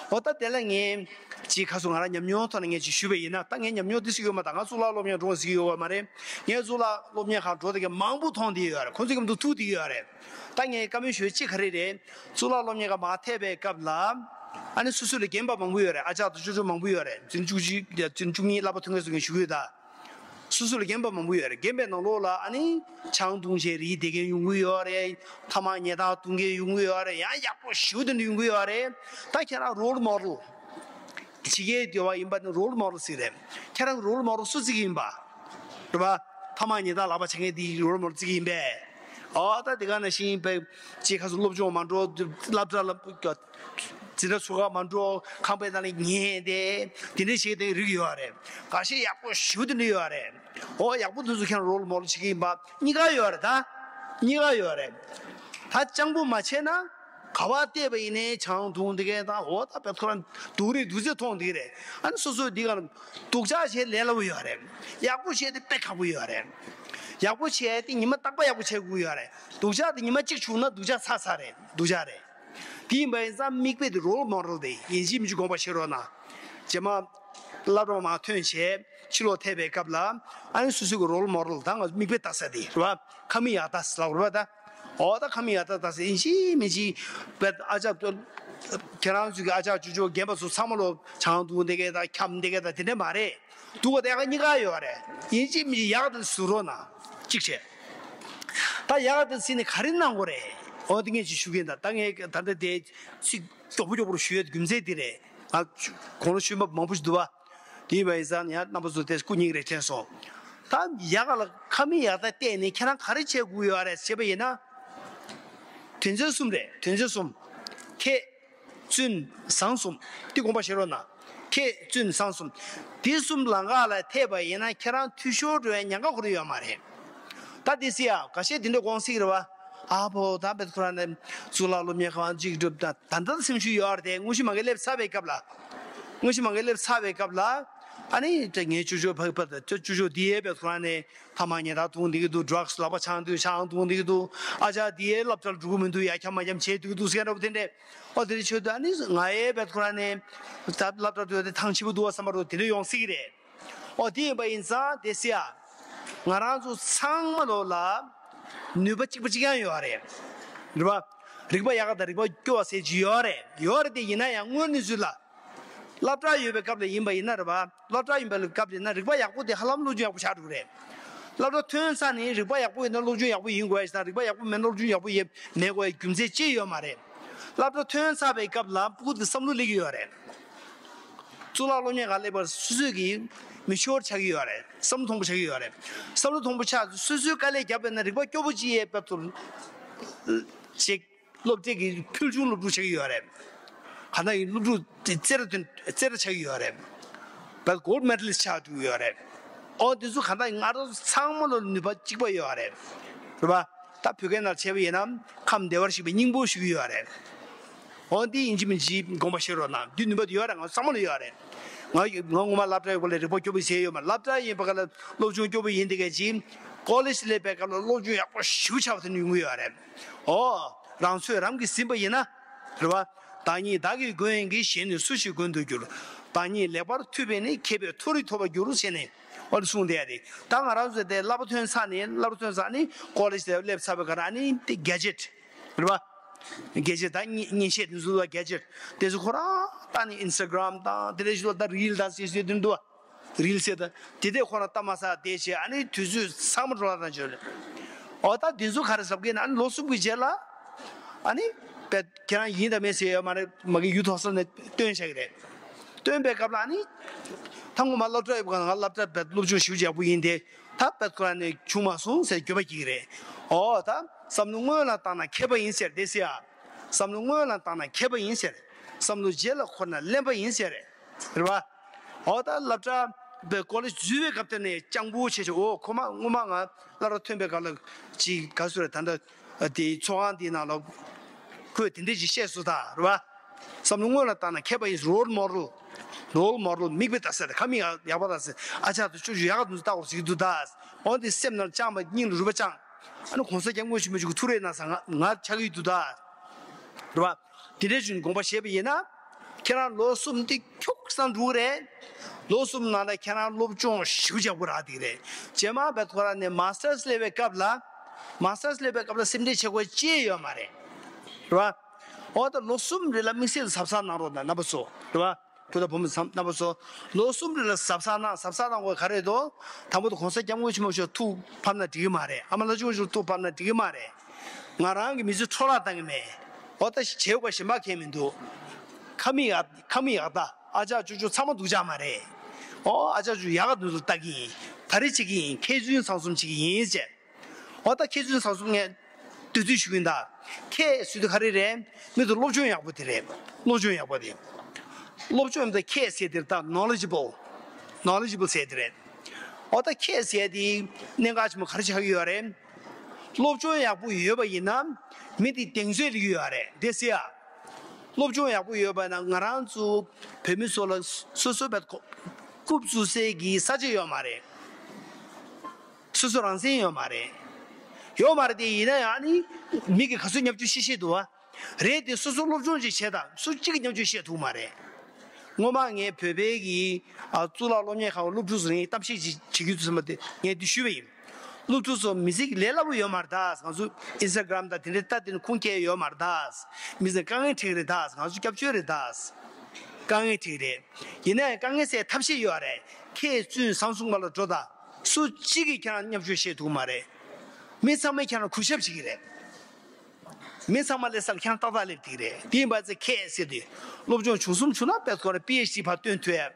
ཨོ་ད་དེ་ལ་ངས་ཅིག་ཁ་སོ་ང་རང་ཉམས་མྱོང་ཐོག་ནས་ངས་ཅིག་ཞུས་པ་ཡིན་ན། ད་ངས་ཉམས་མྱོང་དེ་ཞིག་ཡོད་མ་ད་ང་གཙུག་ལག་སློབ་གཉེར་འགྲོ་ཟིག་ཡོད་པ་མ་རེད། ངས་གཙུག་ལག་སློབ་གཉེར་ཁང་འགྲོ་དེ་གན་མང་པོ་མཐོང་དེ་ཡོད་རེད། ཁོང་ཚོ་གི་མདུན་ཐུག་དེ་ཡོད་རེད། ད་ངས་བཀའ་མོལ་ཞུ་ཅིག་ག་རེ་རེད། གཙུག་ལག་སློབ་གཉེར་ཁང་མར་ཐད་པའི་སྐབས་ལ་ཨ་ནི་སོ་སོ་ལས་རྒན་པ་མང་པོ་ཡོད་རེད། ཨ་ཅག་དང་ཅོ་ཅོ་མང་པོ་ཡོད་རེད། འཛིན་བཅུ་གཅིག་འཛིན་བཅུ་གཉིས་བསླབ་པ་ཐོན་མཁན་ཚོ་གི་ཞུ་གི་ཡོད་ད། སོ་སོ་ལས་རྒན་པ་མང་པོ་ཡོད་རེད། རྒན་པའི་ནང་ལོགས་ལ་ཨ་ནི་ཆང་འཐུང་བྱས་རིགས་བསྡད་མཁན་ཡོང་གི་ཡོད་རེད། ཐ་མག་ཉལ་ཐ་འཐུང་མཁན་ཡོང་གི་ཡོད་རེད། ཡང་ཡག་པོ་ཞེ་པོ་དེ་འདྲ་ཡོང་གི་ཡོད་རེད། ད་ཁྱེད་རང་རོལ་མོ་ཌེལ་ཕྱི་རྒྱལ་སྡོད་པ་ཡིན་པ་ནི་རོལ་མོ་ཌེལ་ཟིག་རེད། ཁྱེད་རང་རོལ་མོ་ཌེལ་སུ་ཅིག་ཡིན་པ་རེད་པ། ཐ་མག་ཉལ་ཐ་ལག་པ་འཆང་མཁན་དེ་རོལ་མོ་ཌེལ་ཅིག་ཡིན་པས། ཨོ་ད་དེ་ག་ནང་བཞིན་པའི་ཅིག་ཁ་སོ་སློབ་སྦྱོང་མ་འགྲོ། སློབ་གྲྭ་ལ་འཛིན་གྲྭ་ཚོགས་ཁང་མ་འགྲོ། ཁང་པའི་ནང་ལ་ཉལ་ཏེ་དེ་འདྲ་བྱེད་དེ་རིགས་ཡོད་རེད། འགའ་ཤས་ཡག་པོ་ཞེ་པོ་དེ་འདྲ་ཡོད་རེད། ཨོ་ཡག་པོ་དེ་ཚོ་ཁྱེད་རང་རོལ་མོ་ཌེལ་བྱེད་ཀྱི་ཡིན་པ་གཉིས་ཀ་ཡོད་རེད་ད། གཉིས་ཀ་ཡོད་རེད། ད་སྤྱང་པོ་མ་བྱས་ན་ག་པར་བལྟས་པ་ཡིན་ནའི་ཆང་འཐུང་དེ་གས་དང་ཨོ་ད་བེད་ཁོ་རང་སྡུག་རུས་སྡུག་ཚད་མཐོང་དེ་རེད། ཨ་ནི་སོ་སོའི་འདི་ག་སྡུག་ཅག་བྱས་ལས་སླ་པོ་ཡོད་རེད། ཡག་པོ་བྱས་དེ་དཔེ་ཁག་པོ་ཡོད་རེད། ཡག་པོ་བྱས་དེ་ཉི་མ་རྟག་པར་ཡག་པོ་བྱེད་དགོས་ཡོད་རེད། སྡུག་ཅག་དེ་ཉི་མ་གཅིག་བྱུང་ན་སྡུག་ཅག་ཚར་ཚར་རེད། སྡུག་ཅག་རེད། དེ་ཡིན་པ་ཡིན་ཙང་མིག་དཔེ་དེ་རོལ་མོ་ཌེལ་དེ་ཡིན་གཅིག་མིན་གཅིག་དགོངས་པ་བཞེས་རོགས་གནང་། རྗེས་མ་སློབ་གྲྭ་མར་ཐོན་བྱས་ཕྱི་ལོགས་ཐད་པའི་སྐབས་ལ་ཨ་ནི་སོ་སོ་གི་རོལ་མོ་ཌེལ་ད་ང་ཚོ་མིག་དཔེ་ལྟ་ས་དེ་རེད་པ། ཁ་མིག་ཡར་ལྟ་ས་ལབ་རེད་པ་ད། ཨོ་ད་ཁ་མིག་ཡར་ལྟ་ལྟ་ས་ཡིན་གཅིག་མིན་གཅིག་བས་ཨ་ཅག་ཁྱེད་རང་ཚོ་གི་ཨ་ཅག་ཅོ་ཅོ་རྒན་པ་ཚོ་ཚང་མ་ལོ་ཆང་འཐུང་དེ་གས་དང་འཁྱམ་དེ་གས་དང་དེ་འདྲ་མ་རེད། སྡུག་པ་དེ་ཡག་གཉིས་ཀ་ཡོད་རེད། ཡིན་གཅིག་མིན་གཅིག་ཡག་དེ་ཟུར་རོགས་གནང་། གཅིག་བྱས། ད་ཡག་དེ་ཟིན་ནས་ག་རེ་གནང་དགོས་རེད། འོ་དེ་ངས་ཅིག་ཞུ་གི་ཡིན། ད་ད་ངས་ད་ལྟ་དེ་ཚིག་མགྱོགས་པོ་མགྱོགས་པོ་ཞུ་ཡས་རྒྱུ་མཚན་དེ་རེད། ང་གོང་ལ་ཞུས་པ་མང་པོ་ཞིག་འདུག་པ། དེ་ཡིན་པ་ཡིན་ཙང་ཡང་རྣམ་པ་ཚོ་དེ་སྐུ་ཉིད་རེ་དྲན་སོང་། ད་ཡག་ལ་ཁ་མིག་ཡར་ལྟ་བལྟས་ནས་ཁྱེད་རང་ག་རེ་བྱེད་དགོས་ཡོད་རེད་ཟེར་བ་ཡིན་ན། དོན་ཚན་གསུམ་རེད། དོན་ཚན་གསུམ། ཁེ། བཙུན། བཟང་གསུམ། འདི་དགོངས་པ་བཞེས་རོགས་གནང་། ཁེ། བཙུན། བཟང་གསུམ། འདི་གསུམ་ལམ་ཁ་ལ་ཐེབས་པ་ཡིན་ན་ཁྱེད་རང་འཐུས་ཤོར་འགྲོ་ཡ་ཉེན་ཁ་ཁོ་རང་ཡོད་མ་རེད། ད་འདི་སི་ཡ་འགའ་ཤས་འདི་འདྲ་དགོངས་སྲིད་རེད་པ། ཨ་ཕོ་ད་བེད་ཁོ་རང་ནས་གཙུག་ལག་སློབ་གཉེར་ཁང་གཅིག་སྒྲུབ་ད་ད་ད་སེམས་ཤུགས་ཡོད་རེད་དེ། དངོས་གཞི་མ་གི་སླེབས་ཚར་བའི་སྐབས་ལ། དངོས་གཞི་མ་གི་སླེབས་ཚར་བའི་སྐབས་ལ། ཨ་ནི་དེ་ངའི་ཅོ་ཅོ་ཕ་གི་ཕ་ད་ཅོ་ཅོ་འདི་ཡས་བེད་ཁོ་རང་ནས་ཐ་མག་ཉལ་ཐ་འཐུང་བསྡད་ཀྱི་འདུག་ཌྲག་སི་ལག་པ་འཆང་དུས་ཆང་འཐུང་བསྡད་ཀྱི་འདུག་ཨ་ཅག་འདི་ཡས་སློབ་གྲྭར་འགྲོ་གི་མི་འདུག་ཡ་འཁྱམ་མ་འཁྱམ་བྱས་བསྡད་ཀྱི་འདུག་ཟེར་མཁན་འདྲ་པོ་དེ་འདྲས། ཨོ་དེ་རིང་ཆོས་དུ་ཨ་ནི་ང་ཡས་བེད་ཁོ་རང་ནས་ད་སློབ་གྲྭ་དུ་དེ་ཐང་ཆེ་པོ་འདུག་བ་བསམ་པ་རུ་དེ་འདྲ་ཡོང་སྲིད་ཀྱི་རེད། ཨོ་དེ་ཡིན་པ་ཡིན་ཙང་དེ་སི་ཡ། ང་རང་ཚོ་ཚང་མ་ལོ་ལ་ནུས་པ་གཅིག་པ་གཅིག་རྐྱང་ཡོད་རེད། རེད་པ། རིག་པ་ཡག་ག་དང་རིག་པ་སྐྱོ་བ་ཟེར་གྱི་ཡོད་རེད། ཡོད་རེད་དེ་ཡིན་ན་ཡང་དངོས་གནས་ཚུལ་ལ། སློབ་གྲྭ་ཡོད་པའི་སྐབས་ལ་ཡིན་པ་ཡིན་ན་རེད་པ། སློབ་གྲྭ་ཡིན་པའི་སྐབས་ལ་ཡིན་ན་རིག་པ་ཡག་པོ་དེ་ཧ་ལམ་སློབ་སྦྱོང་ཡག་པོ་ཆགས་འགྲོ་གི་རེད། སློབ་གྲྭ་ཐོན་ཚར་ནས་རིག་པ་ཡག་པོ་ཡོད་ན་སློབ་སྦྱོང་ཡག་པོ་ཡིན་དགོས་ཡ་ཞིག་དང་། རིག་པ་ཡག་པོ་མེད་ན་སློབ་སྦྱོང་ཡག་པོ་ཡིན་མེད་དགོས་ཡ་རྒྱུ་མཚན་ཅི་ཡོད་མ་རེད། སློབ་གྲྭ་ཐོན་ཚར་བའི་སྐབས་ལ་སྤུ་གུ་དེ་བསམ་བློ་སླེབས་ཀྱི་ཡོད་རེད། གཙུག་ལག་སློབ་གཉེར་ཁང་སླེབས་པར་སོ་སོས་ཀྱིས་མི་ཤོར་ཆགས་ཀྱི་ཡོད་རེད། བསམ་བློ་ཐོངས་པོ་ཆགས་ཀྱི་ཡོད་རེད། བསམ་བློ་ཐོངས་པོ་ཆགས་སོ་སོའི་དཀའ་ལས་བརྒྱབ་པས་ན་རིག་པ་སྐྱོ་པོ་ཅིག་ཡས་པ་ཚོར་ཅིག་སློབ་གྲྭའི་གི་ཕུལ་བྱུང་སློབ་ཕྲུག་ཆགས་ཀྱི་ཡོད་རེད། གང་ལྟར་ཡིན་སློབ་ཕྲུག་དེ་རྩེ་ར་དོན་རྩེ་ར་ཆགས་ཀྱི་ཡོད་རེད། བས་གོལ་མེ་ཌལ་ཆགས་འགྲོ་གི་ཡོད་རེད། ཨོ་དེ་ཚོ་གང་ལྟར་ང་རང་ཚོ་ཚང་མ་ལ་ནུས་པ་གཅིག་པ་ཡོད་རེད། རེད་པ། ད་བོད་སྐད་ནང་བྱས་པ་ཡིན་ན་ཁམས་བདེ་བར་གཤེགས་པའི་སྙིང་པོ་ཞུ་གི་ཡོད་རེད། འོ་འདི་ཡིན་གཅིག་མིན་གཅིག་དགོངས་པ་བཞེས་རོགས་གནང་། འདི་ནུས་པ་ཡོད་རེད། ང་བསམ་བློ་ཡོད་རེད། ང་ང་སྔོན་མ་སློབ་གྲྭ་ཡོད་པ་ལ་རིག་པ་སྐྱོ་པོ་ཟེར་ཡོད་མ་རེད། སློབ་གྲྭ་ཡིན་པ་ག་ལ་སློབ་སྦྱོང་སྐྱོ་པོ་ཡིན་དེ་ག་ཅིག་ཀོ་ལེཇ་སླེབས་པའི་སྐབས་ལ་སློབ་སྦྱོང་ཡག་པོ་ཞེ་པོ་ཆགས་པ་དེ་ནི་ཡོང་གི་ཡོད་རེད། འོ། རང་ཚོད་རང་གིས་ཟིན་པ་ཡིན་ན། རེད་བ། བདག་ཉིད་བདག་གིས་མགོན་ཡིན་གྱི། གཞན་ནི་སུ་ཞིག་མགོན་དུ་འགྱུར། བདག་ཉིད་ལེགས་པར་ཐུབ་པས་ནི། མཁས་པའི་མཐོ་རིས་ཐོབ་པར་འགྱུར་ཟེར་ནས་འོ་དེ་གསུངས་བསྡད་ཡ་དེ། ད་ང་རང་ཚོ་དེ་སློབ་པ་ཐོན་ཚར་ནས་སློབ་པ་ཐོན་ཚར་ནས་ཀོ་ལེཇ་དེ་སླེབས་ཚར་བའི་སྐབས་ཨ་ནི་དེ་གེ་ཇེཊ། རེད་བ། གལ་ཆེ་ད་མཉེན་མཉེན་ཆས་དེ་ཚོ་ལ་གལ་ཆེ་དེ་ཚོ་ཁོ་རང་ལྟ་ནས་ཨིན་སི་ཊ་གྷི་རམ་དང་དེ་འདྲ་ཞིག་ལ་ད་རིལ་དང་ཞེས་ཞེས་དེ་འདུག་རིལ་ཟེར་ད་དེ་དེ་ཁོ་རང་ལྟ་མ་ས་དེ་བྱས་ཨ་ནི་དུས་ཚོད་ཚང་མ་འགྲོ་ལ་དང་བྱོས་རེད། ཨོ་ད་དེ་ཚོ་ག་རེ་ཟབ་གི་ན་ཨ་ནི་ལོ་གསུམ་གྱི་རྗེས་ལ་ཨ་ནི་པད་ཁྱེད་རང་ཡིན་དང་མེད་ཟེར་ཡོད་མ་རེད། མ་གི་ཡུ་ཐོག་ས་ནས་སྟོན་བྱ་གི་རེད། སྟོན་པའི་སྐབས་ལ་ཨ་ནི་ད་ངོ་མ་སློབ་གྲྭ་ཡོད་པ་ག་ང་སློབ་གྲྭ་པད་སློབ་སྦྱོང་ཞེ་པོ་ཡག་པོ་ཡིན་ཏེ། ད་པད་ཁོ་རང་ནས་བྱུང་མ་སོང་ཟེར་འགྱོད་པ་སྐྱེ་གི་རེད། ཨོ་ད་བསམ་བློ་སྔོན་ལ་བཏང་ན་མཁས་པ་ཡིན་ཟེར་དེ་ཟེར་ཡ། བསམ་བློ་སྔོན་ལ་བཏང་ན་མཁས་པ་ཡིན་ཟེར། བསམ་བློ་རྗེས་ལ་འཁོར་ན་གླེན་པ་ཡིན་ཟེར། རེད་བ། ཨོ་ད་སློབ་གྲྭ་པའི་ཀོ་ལེཇ་འཛུལ་བའི་སྐབས་དེ་ནས་སྤྱང་པོ་བྱས་བྱས་ཨོ་ཁོ་མ་སྔོན་མ་ང་སློབ་གྲྭ་ཐོན་པའི་སྐབས་ལ་ཅིག་ག་ཟེར་ད་ལྟ་དེ་ཚོགས་ཁང་དེའི་ནང་ལ་ཁོས་དེ་འདྲས་ཅིག་བཤད་སོང་ད་རེད་བ། བསམ་བློ་སྔོན་ལ་བཏང་ན་མཁས་པ་ཡིན། རོལ་མོ་ཌེལ། རོལ་མོ་ཌེལ་མིག་དཔེ་ལྟ་ས་རེད། ཁ་མིག་ཡག་པ་ལྟ་ས། ཨ་ཅག་དེ་ཅོ་ཅོ་ཡག་ག་འདུག་ལྟ་དགོས་ཟེར་གྱི་འདུག་ད། འོན་ཏེ་སེམས་ནང་བཅངས་པ་སྙིང་ལ་རུས་པ་བཅངས། ཨ་ནི་གོང་ས་སྐྱབས་མགོན་ཆེན་པོ་མཆོག་གི་ཐུགས་རེ་གནང་ས་ང་ང་ཆགས་ཀྱི་འདུག་ད། རེད་བ། དེ་འདྲའི་བཞིན་དགོངས་པ་བཞེས་པ་ཡིན་ན། ཁྱེད་རང་ལོ་གསུམ་དེ་ཁྱུག་ཙམ་འགྲོ་གི་རེད། ལོ་གསུམ་ནང་ལ་ཁྱེད་རང་སློབ་སྦྱོང་ཞེ་པོ་ཅིག་ཡག་པོ་རག་བསྡད་ཀྱི་རེད། རྗེས་མ་བད་ཁོ་རང་ནས་མ་སི་ཊར་སླེབས་པའི་སྐབས་ལ། མ་སི་ཊར་སླེབས་པའི་སྐབས་ལ་སེམས་ཁྲལ་བྱེད་དགོས་ཅི་ཡོད་མ་རེད། རེད་བ། འོ་ད་ལོ་གསུམ་རིང་ལ་དམིགས་བསལ་དུ་གཟབ་གཟབ་གནང་རོགས་གནང་རྣམ་པ་ཚོ། རེད་བ། བུ་དང་བུ་མོ་ཚང་རྣམ་པ་ཚོ། ལོ་གསུམ་རིང་ལ་གཟབ་གཟབ་གནང་། གཟབ་གཟབ་གནང་དགོས་ག་རེ་རེད་དོ། དང་པོ་དུ་གོང་ས་སྐྱབས་མགོན་ཆེན་པོ་མཆོག་ཐུགས་ཕམ་ན་འགྲིག་གི་མ་རེད། ཨ་མ་ལགས་ཆུང་མཆོག་ཐུགས་ཕམ་ན་འགྲིག་གི་མ་རེད། ང་རང་གི་མི་ཚེ་འཕྲོ་བརླག་བཏང་གི་མེད། འོ་ད་བྱེད་དགོས་གཞན་པ་གང་ཡང་མི་འདུག་ཁ་མིག་ཡག་ཁ་མིག་ཡག་ལྟ། ཨ་ཅག་ཅོ་ཅོ་ཚང་མ་སྡུག་ཅག་མ་རེད། ཨོ་ཨ་ཅག་ཅོ་ཡག་ག་འདུག་ལྟ་གི་ཡིན། ད་རེས་བྱེད་ཀྱི་ཡིན། མཁས་བཙུན་ཚང་གསུམ་བྱེད་ཀྱི་ཡིན་ཅེས། འོ་ད་མཁས་བཙུན་ཚང་གསུམ་ངས་འདོད་ཚུལ་ཞུ་གི་ཡིན་ད། མཁས་ཟེར་དུས་ག་རེ་རེད། མི་དུ་སློབ་སྦྱོང་ཡག་པོ་དེ་རེད། སློབ་སྦྱོང་ཡག་པོ་དེ། སློབ་སྦྱོང་ཡིན་ད་མཁས་ཟེར་དེར་ད་ནོ་ལེ་ཇི་བལ། ནོ་ལེ་ཇི་བལ་ཟེར་དེ་རེད། འོ་ད་མཁས་ཟེར་དེ་གནད་འགག་ཆེན་པོ་ག་རེ་ཆགས་ཀྱི་ཡོད་རེད། སློབ་སྦྱོང་ཡག་པོ་ཡོད་པ་ཡིན་ན་མི་དེ་གདེང་ཚོད་སླེབས་ཀྱི་ཡོད་རེད་དེ་ཟེར་ཡ། སློབ་སྦྱོང་ཡག་པོ་ཡོད་པ་ན་ང་རང་ཚོ་བོད་མི་ཚོ་ལ་སོ་སོ་བས་རྐུབ་བཙུགས་སའི་གི་ས་ཆ་ཡོད་མ་རེད། སོ་སོ་རང་བཙན་ཡོད་མ་རེད། ཡོད་མ་རེད་དེ་ཡིན་ན་ཡང་ནི་མི་གི་ག་ཚོད་བརྙས་བཅོས་ཤིག་བཤད་འདུག་བ། རེད་དེ་སོ་སོ་སློབ་སྦྱོང་ཅིག་བྱས་དང་སུ་གཅིག་གི་བརྙས་བཅོས་བཤད་ཐུབ་མ་རེད། སྔོན་མ་ངས་བོད་པའི་གི་ཨ་གཙུག་ལག་སློབ་གཉེར་ཁང་གི་སློབ་ཕྲུག་ཚོ་ལ་ངས་གཏམ་བཤད་ཅིག་བྱེད་རྒྱུ་ཚོད་མ་དེ་ངས་འདི་ཞུས་པ་ཡིན། སློབ་ཕྲུག་ཚོ་མི་ཚེ་གི་ལས་སླ་པོ་ཡོད་མ་རེད་ད། ང་ཚོ་ཨིན་སི་ཊ་གྷི་རམ་དང་དེ་འདྲའི་ལྟ་དེ་ནི་ཁུངས་སྐྱེལ་ཡོད་མ་རེད་ད། མི་ཚེ་དཀའ་ངལ་འཕྲད་ཀྱི་རེད་ད། ང་ཚོ་སྐྱབས་བཅོལ་རེད་ད། དཀའ་ངལ་འཕྲད་ཀྱི་རེད། ཡིན་ན་ཡང་དཀའ་ངལ་སེལ་ཐབས་ཤེས་ཡོད་རེད། མཁས་བཙུན་བཟང་གསུམ་པ་ལ་འགྲོ་ད། སུ་གཅིག་གིས་ཁྱེད་རང་བརྙས་བཅོས་བཤད་ཐུབ་མ་རེད། མི་ཚང་མས་ཁྱེད་རང་གུས་ཞབས་བྱེད་ཀྱི་རེད། མི་ཚང་མ་སླེབས་ས་ལ་ཁྱེད་རང་ཏག་ཏག་སླེབས་ཐུབ་ཀྱི་རེད། དེ་ཡིན་པ་ཚེ་མཁས་ཟེར་དུས་སློབ་སྦྱོང་བྱུང་གསུམ་བྱུང་ན་དཔེ་ཁོ་རང་པི་ཨེཆ་ཌི་ཕར་བཏོན་ཐུབ་ཡ།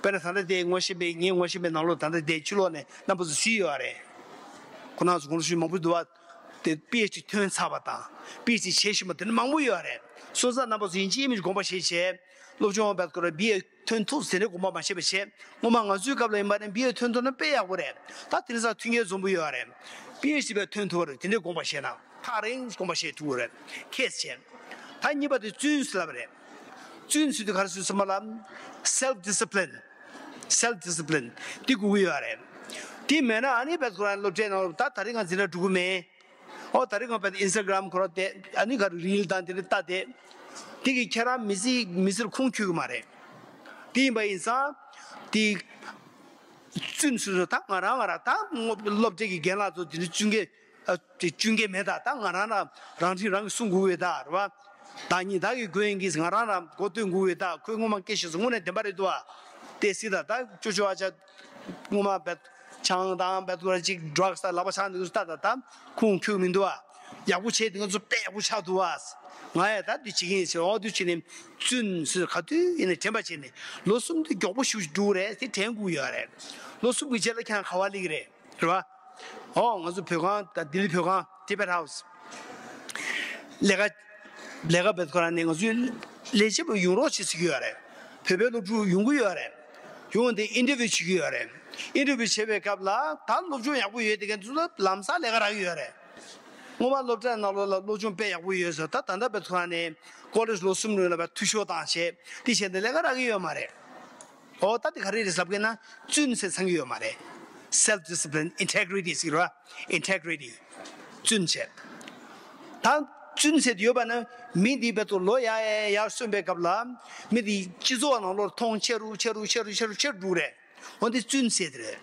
དཔེར་ན་ད་ལྟ་དེ་ངོ་ཤེས་པའི་ངའི་ངོ་ཤེས་པའི་ནང་ལོགས་ད་ལྟ་དེ་ཕྱི་ལོགས་ནས་རྣམ་པ་ཚོ་གཟིགས་ཡོད་རེད། ཁོ་རང་ཚོ་དགོངས་ཞུ་མང་པོ་འདུག་བ། དེ་པི་ཨེཆ་ཌི་ཐོན་ཚར་བ་དང་པི་ཨེཆ་ཌི་བྱེད་བཞིན་པ་དེ་འདྲ་མང་པོ་ཡོད་རེད། སོང་ཙང་རྣམ་པ་ཚོ་ཡིན་གཅིག་མིན་གཅིག་དགོངས་པ་བཞེས་བྱས། སློབ་སྦྱོང་བར་སྐོར་བ་བི་ཨེ་ཐོན་ཐུབ་ཟེར་ནས་དགོངས་པ་མ་བཞེས་པ་བྱས། སྔོན་མ་ང་ཚོའི་སྐབས་ལ་ཡིན་པ་ནི་བི་ཨེ་ཐོན་ཐུབ་ན་དཔེ་ཡག་པོ་རེད། ད་དེང་སང་མཐུན་རྐྱེན་འཛོམས་པོ་ཡོད་རེད། པི་ཨེཆ་ཌི་བས་ཐོན་ཐུབ་པ་རེད། དེ་འདྲའི་དགོངས་པ་བཞེས་ན་ཐག་རིང་དགོངས་པ་བཞེས་ཐུབ་པ་རེད། མཁས་བྱས། ད་གཉིས་པ་དེ་བཙུན་ཟེར་ལབ་པ་རེད། བཙུན་ཟེར་དུས་ག་རེ་ཟེར་སོང་མ་ལ། self discipline། self discipline། འདི་དགོས་ཀྱི་ཡོད་རེད། འདི་མེད་ན་ཨ་ནི་བས་ཁོ་རང་སློབ་གྲྭའི་ནང་ལ་ད་ད་རིང་ང་འཛིན་གྲྭ་འགྲོ་གི་མེད། ཨོ་ད་རེས་ང་བལྟས་ཨིན་སི་ཊ་གྷི་རམ་ཁོ་ར་བལྟས། ཨ་ནི་ག་རེ་རིལ་དང་དེ་འདྲ་ལྟ་བསྡད། དེ་གིས་ཁྱེད་རང་མི་ཚེ་མི་ཚེར་ཁུངས་འཁྱོལ་གི་མ་རེད། དེ་ཡིན་པ་ཡིན་ཙང་དེ་བཙུན་ཟེར་ཚོ་ད་ང་རང་ང་རང་ད་སློབ་གྲྭ་གི་རྒན་ལགས་ཚོ་དེ་འདྲ་བཙུན་གྱི་ཨ་དེ་བཙུན་གྱི་མེད་ད། ད་ང་རང་རང་རང་ཁྲིམས་རང་གིས་སྲུང་དགོས་ཡོད་ད་རེད་བ། བདག་ཉིད་བདག་གི་མགོན་ཡིན་གྱི་ང་རང་རང་མགོ་སྟོན་དགོས་ཡོད་ད། ཁོས་སྔོན་མ་སྐད་ཆ་ཟེར་དངོས་གནས་བདེན་པ་རེད་འདུག་བ། དེ་སྲིད་ད་ད་ཅོ་ཅོ་ཨ་ཅག་སྔོན་མ་བལྟས། ཆང་དང་བལྟས་ཁོ་ར་ཅིག་ཌྲག་སི་དང་ལག་པ་འཆང་འདུག་ལྟ་ད་ད་ཁུངས་འཁྱོལ་མི་འདུག་ཨ། ཡག་པོ་བྱས་དེ་ང་ཚོ་དཔེ་ཡག་པོ་ཆགས་འདུག་ཨ། ང་ཡ་ད་འདི་བྱེད་ཀྱི་ཡིན་ཟེར། འོ་འདུག་བྱས་ནས་བཙུན་ཟེར་ག་དུས་ཡིན་ནས་དྲན་པ་བྱས་ནས་ལོ་གསུམ་དུ་མགྱོགས་པོ་ཞིག་འགྲོ་གི་རེད། དེ་དྲན་དགོས་ཡོད་རེད། ལོ་གསུམ་གྱི་རྗེས་ལ་ཁྱེད་རང་ག་བ་སླེབས་ཀྱི་རེད། རེད་བ། འོ་ང་ཚོ་བོད་ཁང་ད་ལྡི་ལི་བོད་ཁང་Tibet House། ལས་ཀ་ལས་ཀ་བལྟས་ཁོ་ར་ནས་ང་ཚོའི་ལས་བྱེད་པ་ཡོང་རོགས་བྱེད་ཟེར་གྱི་ཡོད་རེད། བོད་པའི་སློབ་ཕྲུག་ཡོང་གི་ཡོད་རེད། ཡོང་སྟེ་ཨིན་ཊར་བིའུ་བྱེད་ཀྱི་ཡོད་རེད། ཨིན་ཊར་བིའུ་བྱེད་པའི་སྐབས་ལ་ད་སློབ་སྦྱོང་ཡག་པོ་ཡོད་དེ་ག་ཚོད་ལ་ལམ་སང་ལས་ཀ་རག་གི་ཡོད་རེད། སྔོན་མ་སློབ་གྲྭའི་ནང་ལོགས་ལ་སློབ་སྦྱོང་དཔེ་ཡག་པོ་ཡོད་ཟེར། ད་ད་ལྟ་བའི་ཐོག་ནས་ཀོ་ལེཇ་ལོ་གསུམ་རིང་ལ་བའི་འཐུས་ཤོར་བཏང་བྱས་དེ་བྱས་ནས་ལས་ཀ་རག་གི་ཡོད་མ་རེད། ཨོ་ད་དེ་ག་རེ་རེད་ཟེར་བ་ན་བཙུན་ཟེར་ཚང་གི་ཡོད་མ་རེད། self discipline, integrity ཟེར་བ། integrity བཙུན་བྱས། ད་བཙུན་ཟེར་དུ་ཡོད་པ་ན་མི་འདི་བའི་ཐོག་ལོ་ཡར་ཡར་ཡར་སོན་པའི་སྐབས་ལ་མི་འདི་སྤྱི་ཚོགས་ནང་ལོགས་མཐོང་ཆེ་རུ་ཆེ་རུ་ཆེ་རུ་ཆེ་རུ་ཆེ་རུ་འགྲོ་རེད། འོ་འདི་བཙུན་ཟེར་དེ་རེད།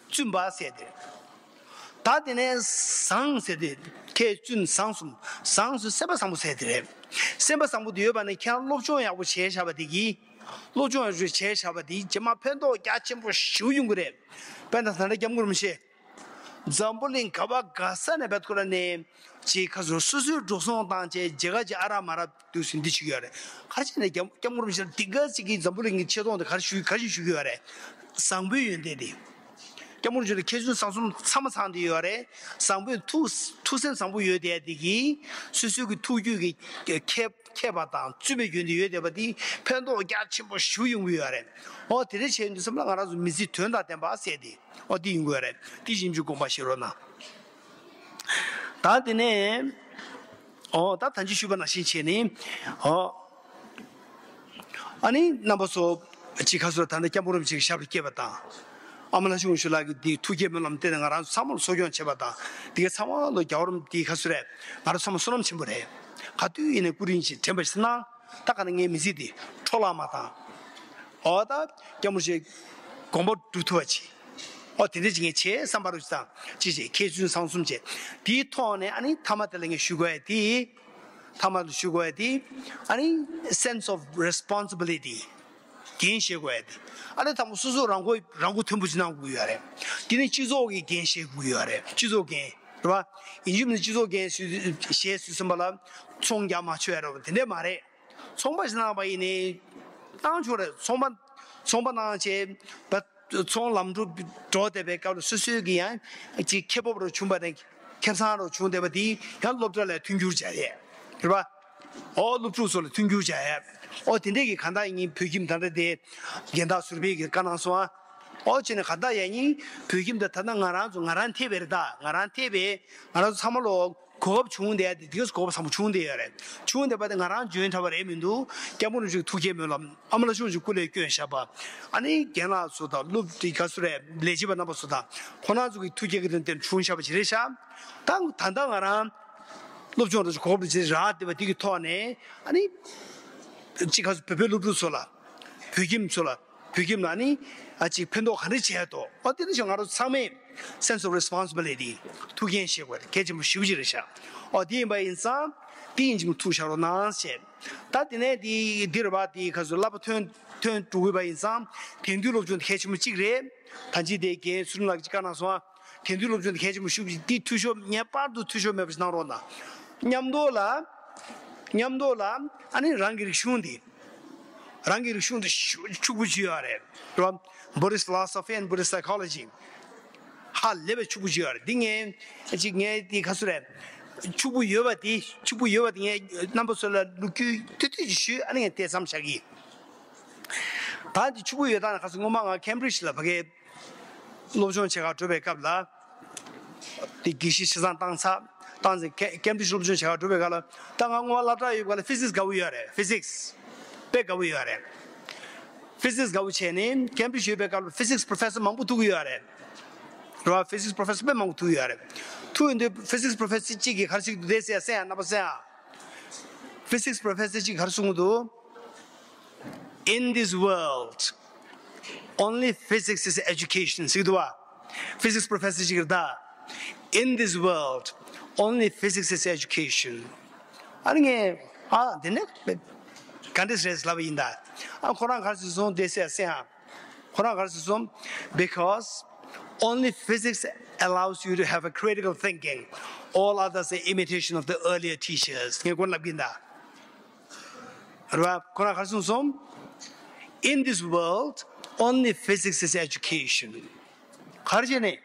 བཙུན་པ་ཟེར་དེ་རེད། ད་དེ་ནས་བཟང་ཟེར་དེ་ཁྱེད་བཙུན་བཟང་གསུམ། བཟང་གསུམ་སེམས་པ་བཟང་པོ་ཟེར་དེ་རེད། སེམས་པ་བཟང་པོ་དེ་ཡོད་པ་ནི་ཁྱེད་རང་སློབ་སྦྱོང་ཡག་པོ་བྱས་བཞག་པ་དེ་གིས། སློབ་སྦྱོང་ཡག་པོ་བྱས་བཞག་པ་དེ་རྗེས་མ་ཕན་ཐོགས་རྒྱ་ཆེན་པོ་ཞེ་པོ་ཡོང་གི་རེད། དཔེར་ན་ད་ལྟ་སྐྱབས་མགོན་རིན་པོ་ཆེ། འཛམ་བུ་གླིང་ག་བ་ག་ས་ནས་བེད་ཁོ་ར་ནས་ཅིག་ཁ་སོ་སོ་སོའི་འགྲོ་སོང་བཏང་བྱས་མཇལ་ཁ་ཅིག་ཨ་རག་མ་རག་དུས་སུ་འདི་བྱེད་ཀྱི་ཡོད་རེད། ག་རེ་བྱས་ནས་སྐྱབས་སྐྱབས་མགོན་རིན་པོ་ཆེ་ལ་འདི་ག་ཅིག་གིས་འཛམ་བུ་གླིང་གི་ཆེ་མཐོང་དེ་ག་རེ་ཞུ་ག་རེ་ཞུ་གི་ཡོད་རེད། བཟང་པོའི་ཡོན་ཏན་དེ། སྐྱབས་མགོན་རིན་པོ་ཆེ་ལ་མཁས་བཙུན་བཟང་གསུམ་ཚང་མ་ཚང་བསྡད་ཡོད་རེད། བཟང་པོའི་ཐུགས་ཐུགས་སེམས་བཟང་པོ་ཡོད་བསྡད་དེ་གིས་སོ་སོའི་གི་ཐུགས་རྒྱུད་ཀྱི་མཁས་མཁས་པ་དང་བཙུན་པའི་ཡོན་ཏན་ཡོད་བསྡད་པ་དེ་ཕན་ཐོགས་རྒྱ་ཆེན་པོ་ཞེ་པོ་ཡོང་གི་ཡོད་རེད། ཨོ་དེ་འདྲ་བྱས་ཡོང་དུས་ཙམ་ལ་ང་རང་ཚོ་མི་ཚེ་དོན་དང་ལྡན་པ་ཟེར་དེ། ཨོ་དེ་ཡིན་དགོས་རེད། དེ་བཞིན་ཅིག་དགོངས་པ་བཞེས་རོགས་གནང་། ད་དེ་ནས་ཨོ་ད་ད་ཅི་ཞུས་པ་ནང་བཞིན་བྱས་ནས་ཨོ། ཨ་ནི་རྣམ་པ་ཚོ་གཅིག་ཁ་སོ་ད་ནི་སྐྱབས་མགོན་རིན་པོ་ཆེ་གི་ཞབས་ལ་སྐྱེས་པ་དང་། ཨ་མ་ལྷ་ཆུང་ཞུ་ལགས་ཀྱི་དེའི་ཐུགས་བསྐྱེད་སྨོན་ལམ་བརྟེན་ནས་ང་རང་ཚོ་ཚང་མ་ལ་གསོ་སྐྱོང་བྱས་པ་དང་། དེ་གའི་ཚང་མ་ལ་རྒྱལ་བ་རིན་པོ་དེའི་ཁ་སོ་རེད། ང་རང་ཚོ་ཚང་མ་བསོད་ནམས་ཆེན་པོ་རེད། ག་དུས་ཡིན་ནའི་སྐུ་རིམ་ཞིག་དྲན་པ་ཞིག་གནང་། ད་ག་ནས་ངའི་མི་ཚེ་འདི་འཕྲོ་བརླག་མ་བཏང་། ཨོ་ད་སྐྱབས་མགོན་ཆེ་དགོངས་པ་སྒྲུབ་ཐུབ་པ་བྱེད། ཨོ་དེ་འདྲ་ཅིག་ངས་བྱས་བསམ་པ་རུ་ཅི་དང་ཅི་བྱེད་མཁས་བཙུན་བཟང་གསུམ་བྱས། དེའི་ཐོག་ནས་ཨ་ནི་མཐའ་མ་དེ་ལ་ངས་ཞུ་དགོས་ཡ་དེ། མཐའ་མ་དུ་ཞུ་དགོས་ཡ་དེ། ཨ་ནི་sense of responsibility འགན་བཞེས་དགོས་ཡ་དེ། ཨ་ནི་ད་མོ་སོ་སོ་རང་མགོ་རང་མགོ་ཐོན་པོ་ཅིག་གནང་དགོས་ཡོད་རེད། དེ་ནི་སྤྱི་ཚོགས་ཀྱི་འགན་བཞེས་དགོས་ཡོད་རེད། སྤྱི་ཚོགས་འགན་རེད་བ། ཡིན་གཅིག་མིན་སྤྱི་ཚོགས་འགན་བཞེས་ཟེར་བསམ་པ་ལ་ཚོང་རྒྱག་མ་ཆོག་ཡ་རེད་བ། དེ་འདྲས་མ་རེད། ཚོང་པ་ཞིག་གནང་བ་ཡིན་ནའི་གནང་ཆོག་རེད། ཚོང་པ་ཚོང་པ་གནང་བྱས་ད་ཚོང་ལམ་འགྲོ་འགྲོ་བསྡད་པའི་སྐབས་ལ་སོ་སོའི་གི་ཡང་ཅིག་ཁེ་སྤོབས་རུ་བྱུང་བ་དང་ཁེ་བཟང་རུ་བྱུང་བསྡད་པ་དེ་ཡང་སློབ་གྲྭ་ལ་མཐུན་འགྱུར་བྱ་ཡས་རེད་བ། ཨོ་སློབ་ཕྲུག་ཚོ་ལ་མཐུན་འགྱུར་བྱ་ཡས། ཨོ་དེ་འདྲས་ཀྱི་གང་ལྟར་ཡིན་བོད་ཁྱིམ་ད་ལྟ་དེ་རྒན་བདག་ཟུར་པའི་གི་བཀའ་གནང་སོང་ཨ། ཨོ་བྱས་ནས་གང་ལྟར་ཡང་ཡིན་བོད་ཁྱིམ་དེ་ད་ལྟ་ང་རང་ཚོ་ང་རང་ཐེ་བའི་རེད། ད་ང་རང་ཐེ་བའི་ང་རང་ཚོ་ཚང་མ་ལོ་གོ་སྐབས་བྱུང་བསྡད་དེ་དུས་གོ་སྐབས་བཟང་པོ་བྱུང་བསྡད་ཡོད་རེད། བྱུང་བསྡད་པ་དེ་ང་རང་འཇོན་འདྲ་བ་རེད་མི་འདུག་སྐྱབས་མགོན་རིན་པོ་ཆེའི་ཐུགས་བསྐྱེད་སྨོན་ལམ་ཨ་མ་ལ་ཆུང་ཆུང་སྐུ་ལས་བསྐྱོན་བཞག་པ། ཨ་ནི་རྒན་ལགས་ཚོ་དང་སློབ་དེ་ག་ཚོ་རེད་ལས་བྱེད་པ་རྣམ་པ་ཚོ་དང་ཁོ་རང་ཚོ་གི་ཐུགས་བསྐྱེད་ཀྱི་དོན་དེ་བྱུང་བཞག་པ་ཞིག་རེད་ཤག་ད་ད་ལྟ་ང་རང་སློབ་སྦྱོང་རེ་ཞིག་གོ་སྐབས་ཅིག་རག་བསྡད་པ་དེ་གི་ཐོག་ནས་ཨ་ནི་གཅིག་ག་ཚོ་བོད་པའི་སློབ་ཕྲུག་ཚོ་ལ་བོད་ཁྱིམ་ཚོ་ལ། བོད་ཁྱིམ་ལ་ནི་ཨ་ཅིག་ཕན་ཐོགས་ག་འདྲ་བྱས་འདུག་ཨོ་དེ་ནི་ང་རང་ཚང་མས་sense of responsibility ཐུགས་འགན་བཞེས་དགོས་རེད། གལ་ཆེན་པོ་ཞེ་པོ་ཅིག་རེད་ཤག་ཨོ་དེ་ཡིན་པ་ཡིན་ཙང་དེ་ཡིན་གཅིག་མ་ཐུགས་བཞག་རོགས་གནང་ཞེས། ད་དེ་ནས་དེ་འདིར་བ་དེ་ག་ཚོད་བསླབ་པ་ཐོན་ཐོན་འགྲོ་དགོས་པ་ཡིན་ཙང་དེང་དུས་སློབ་སྦྱོང་དེ་གལ་ཆེན་པོ་གཅིག་རེད། ད་ཅི་དེ་རྒན་ཚུལ་ཁྲིམས་ལགས་ཀྱིས་བཀའ་གནང་སོང་ཨ། དེང་དུས་སློབ་སྦྱོང་དེ་གལ་ཆེན་པོ་ཞེ་པོ་ཅིག་དེ་འཐུས་ཤོར་ངེས་པར་དུ་འཐུས་ཤོར་མེད་པ་ཞིག་གནང་རོགས་གནང་། མཉམ་དུ་ལ་མཉམ་དུ་ལ་ཨ་ནི་རང་གི་རིག་གཞུང་དེ། རང་གི་རིག་གཞུང་དེ་ཤུ་ཕྱུག་པོ་ཅིག་ཡོད་རེད། རེད་བ། Buddhist philosophy and Buddhist psychology ཧ་ལས་པའི་ཕྱུག་པོ་ཅིག་ཡོད་རེད། འདི་ངས་ཅིག་ངས་དེ་ག་ཚོད་རེད། ཕྱུག་པོ་ཡོད་པ་དེ་ཕྱུག་པོ་ཡོད་པ་དེ་ངས་རྣམ་པ་ཚོ་ལ་ལོ་རྒྱུས་ཏོག་ཏོག་ཅིག་ཞུས་ཨ་ནི་ངས་དེ་མཚམས་བཞག་གི། ད་དེ་ཕྱུག་པོ་ཡོད་སྟངས་ལ་ག་ཚོད་སྔོན་མ་ང་Cambridge ལ་ཕ་གིའི་སློབ་སྦྱོང་བྱེད་གར་འགྲོ་བའི་སྐབས་ལ། དེ་དགེ་བཤེས་ཆ་ཚང་བཏང་ཚར་བཏང་ཚེ་ཀེ་ཀེམ་བྷི་རིཇ་སློབ་སྦྱོང་བྱེད་གར་འགྲོ་བའི་སྐབས་ལ་ད་ང་སྔོན་མ་སློབ་གྲྭ་ཡོད་སྐབས་ལ་ཕི་སིག་སི་དགའ་བོ་ཡོད་རེད། ཕི་སིག་སི་དཔེ་དགའ་བོ་ཡོད་རེད། ཕི་སིག་སི་དགའ་བོ་བྱས་ནས་ཀེམ་བྷི་རིཇ་ཡོད་པའི་སྐབས་ལ་ཕི་སིག་སི་པོ་རོ་ཕེ་སར་མང་པོ་ཐུག་གི་ཡོད་རེད། རེད་བ། ཕི་སིག་སི་པོ་རོ་ཕེ་སར་དཔེ་མང་པོ་ཐུག་གི་ཡོད་རེད། ཐུག་ཡོང་དུས་ཕི་སིག་སི་པོ་རོ་ཕེ་སར་གཅིག་གིས་ག་རེ་ཟེར་གྱི་འདུག་དེ་ཟེར་ཡ་གསན་ཡ་རྣམ་པ་གསན་ཡ། ཕི་སིག་སི་པོ་རོ་ཕེ་སར་གཅིག་གིས་ག་རེ་གསུང་གི་འདུག In this world, only physics is education ཟེར་གྱི་འདུག་བ། ཕི་སིག་སི་པོ་རོ་ཕེ་སར་ཅིག་རེད་ད། In this world, only physics is education. ཨ་ནི་ངས་ཨ་འདི་ནས་ག་འདྲས་རེད་ལབ་པ་ཡིན་ད། ཨ་ཁོ་རང་ག་རེ་ཟེར་སོང་དེ་ཟེར་ཟེར་ཨ། ཁོ་རང་ག་རེ་ཟེར་སོང་། Because only physics allows you to have a critical thinking. All others are imitation of the earlier teachers. ངས་ཁོ་ལབ་གིན་ད། རེད་བ། ཁོ་རང་ག་རེ་གསུངས་སོང་། In this world, only physics is education. ག་རེ་བྱས་ནས།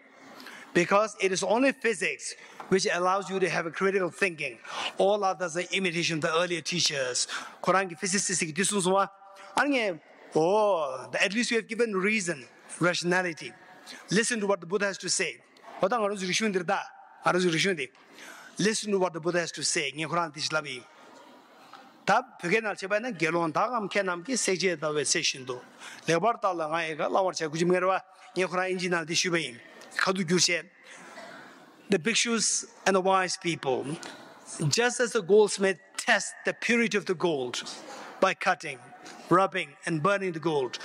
Because it is only physics which allows you to have a critical thinking. All others are imitation of the earlier teachers. ཁོ་རང་གིས་ཕི་སིག་སི་སི་གིས་འདི་གསུངས་སོང་བ། ཨ་ནི་ངས། Oh, at least you have given reason, rationality. Listen to what the Buddha has to say. འོ་ད་ང་རང་ཚོའི་རིག་གཞུང་འདིར་ད། ང་རང་ཚོའི་རིག་གཞུང་འདི། Listen to what the Buddha has to say. ངས་ཁོ་རང་འདི་ཞིག་ལབ་ཡིན། ད་བོད་སྐད་ནང་བྱས་པ་ན། དགེ་སློང་དག་གམ་མཁས་རྣམས་ཀྱིས། བསྲེག་བཅད་ཟླ་བའི་ཚེས་བཞིན་དུ། ལེགས་པར་བརྟགས་ལ་ང་ཡི་བཀའ། བླང་བར་བྱ་གུས་ཕྱིར་མི་སྐྱེ་བ། ངས་ཁོ་རང་ཨིན་ཇི་ནང་འདི་ཞུས་པ་ཡིན། ཁ་ཐུག་བསྒྱུར་བྱས། The bhikshus and the wise people, just as the goldsmith tests the purity of the gold by cutting, rubbing, and burning the gold,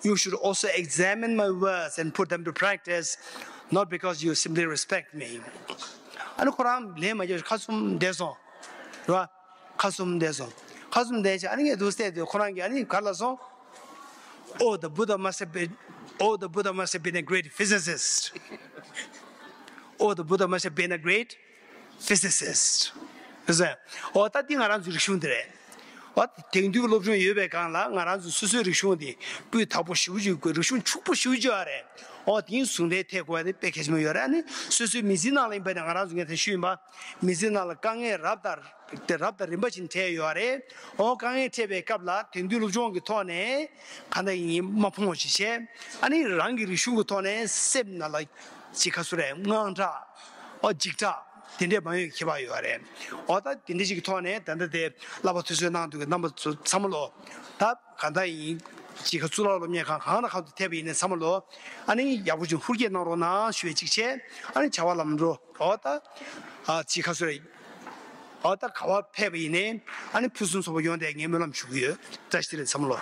you should also examine my words and put them to practice, not because you simply respect me. ཨ་ནི་ཁོ་རང་ལན་མ་རྒྱབ། ཁ་བཙུམ་བསྡད་སོང་། རེད་བ། ཁ་བཙུམ་བསྡད་སོང་། ཁ་བཙུམ་བསྡད་བྱས། ཨ་ནི་ངས་འདུག་བལྟས་དུས་ཁོ་རང་གིས་ཨ་ནི་ག་རེ་ལབ་སོང་། Oh, the Buddha must have been, oh, the Buddha must have been a great physicist. Oh, the Buddha must have been a great physicist. ཨོ་ད་འདི་ང་རང་ཚོའི་རིག་གཞུང་འདི་རེད། ཨོ་དེང་དུས་སློབ་སྦྱོང་ཡོད་པའི་སྒང་ལ། ང་རང་ཚོ་སོ་སོའི་རིག་གཞུང་འདི་སྤུས་དག་པོ་ཞེ་པོ་ཅིག་དགོས། རིག་གཞུང་ཕྱུག་པོ་ཞེ་པོ་ཅིག་ཡོད་རེད། ཨོ་དེའི་ཟུང་འབྲེལ་ཐེབས་དགོས་པ་དེ་དཔེ་གལ་ཆེན་པོ་ཡོད་རེད། ཨ་ནི་སོ་སོའི་མི་ཚེའི་ནང་ལ་ཡིན་པ་ནས། ང་རང་ཚོ་ངས་ད་ཞུས་ཡིན་པ། མི་ཚེའི་ནང་ལ་དཀའ་ངལ་རབ་དང་དེ་རབ་དང་རིམ་པ་བཞིན་འཕྲད་ཡོད་རེད། ཨོ་དཀའ་ངལ་འཕྲད་པའི་སྐབས་ལ་དེང་དུས་སློབ་སྦྱོང་གི་ཐོག་ནས་གང་ལྟར་ཡིན་མ་ཕོངས་ཤིག་བྱས། ཨ་ནི་རང་གི་རིག་གཞུང་གི་ཐོག་ནས་སེམས་ནང་ལ་ཅིག་ཁ་སུ་རེད། དངངས་སྐྲག་ཨོ་འཇིགས་སྐྲག་དེ་འདྲས་མ་ཡོང་ཁྱད་པར་ཡོད་རེད། ཨོ་ད་དེ་འདྲས་ཅིག་གི་ཐོག་ནས་ད་ལྟ་དེ་བསླབ་པ་དུས་ཚོད་གནང་འདུག་གི་རྣམ་པ་ཚོ་ཚང་མ་ལོ། ད་གང་ལྟར་ཡིན་ཅིག་ཁ་གཙུག་ལག་སློབ་གཉེར་ཁང་གང་ལ་གང་དུ་ཐེབས་པ་ཡིན་ནའི་ཚང་མ་ལོ། ཨ་ནི་ཡག་པོ་ཅིག་ཧུར་སྐྱེད་གནང་རོགས་གནང་ཞུ་བའི་ཅིག་བྱས། ཨ་ནི་བྱ་བ་ལམ་འགྲོ། ཨོ་ད། ཨ་ཅིག་ཁ་སུ་རེད། ཨོ་ད་ག་བ་ཕེབས་པ་ཡིན་ནའི། ཨ་ནི་ཕུན་སུམ་ཚོགས་པ་ཡོང་བསྡད་ངས་སྨོན་ལམ་ཞུ་གི་ཡོད། བཀྲ་ཤིས་བདེ་ལེགས་ཚང་མ་ལོ།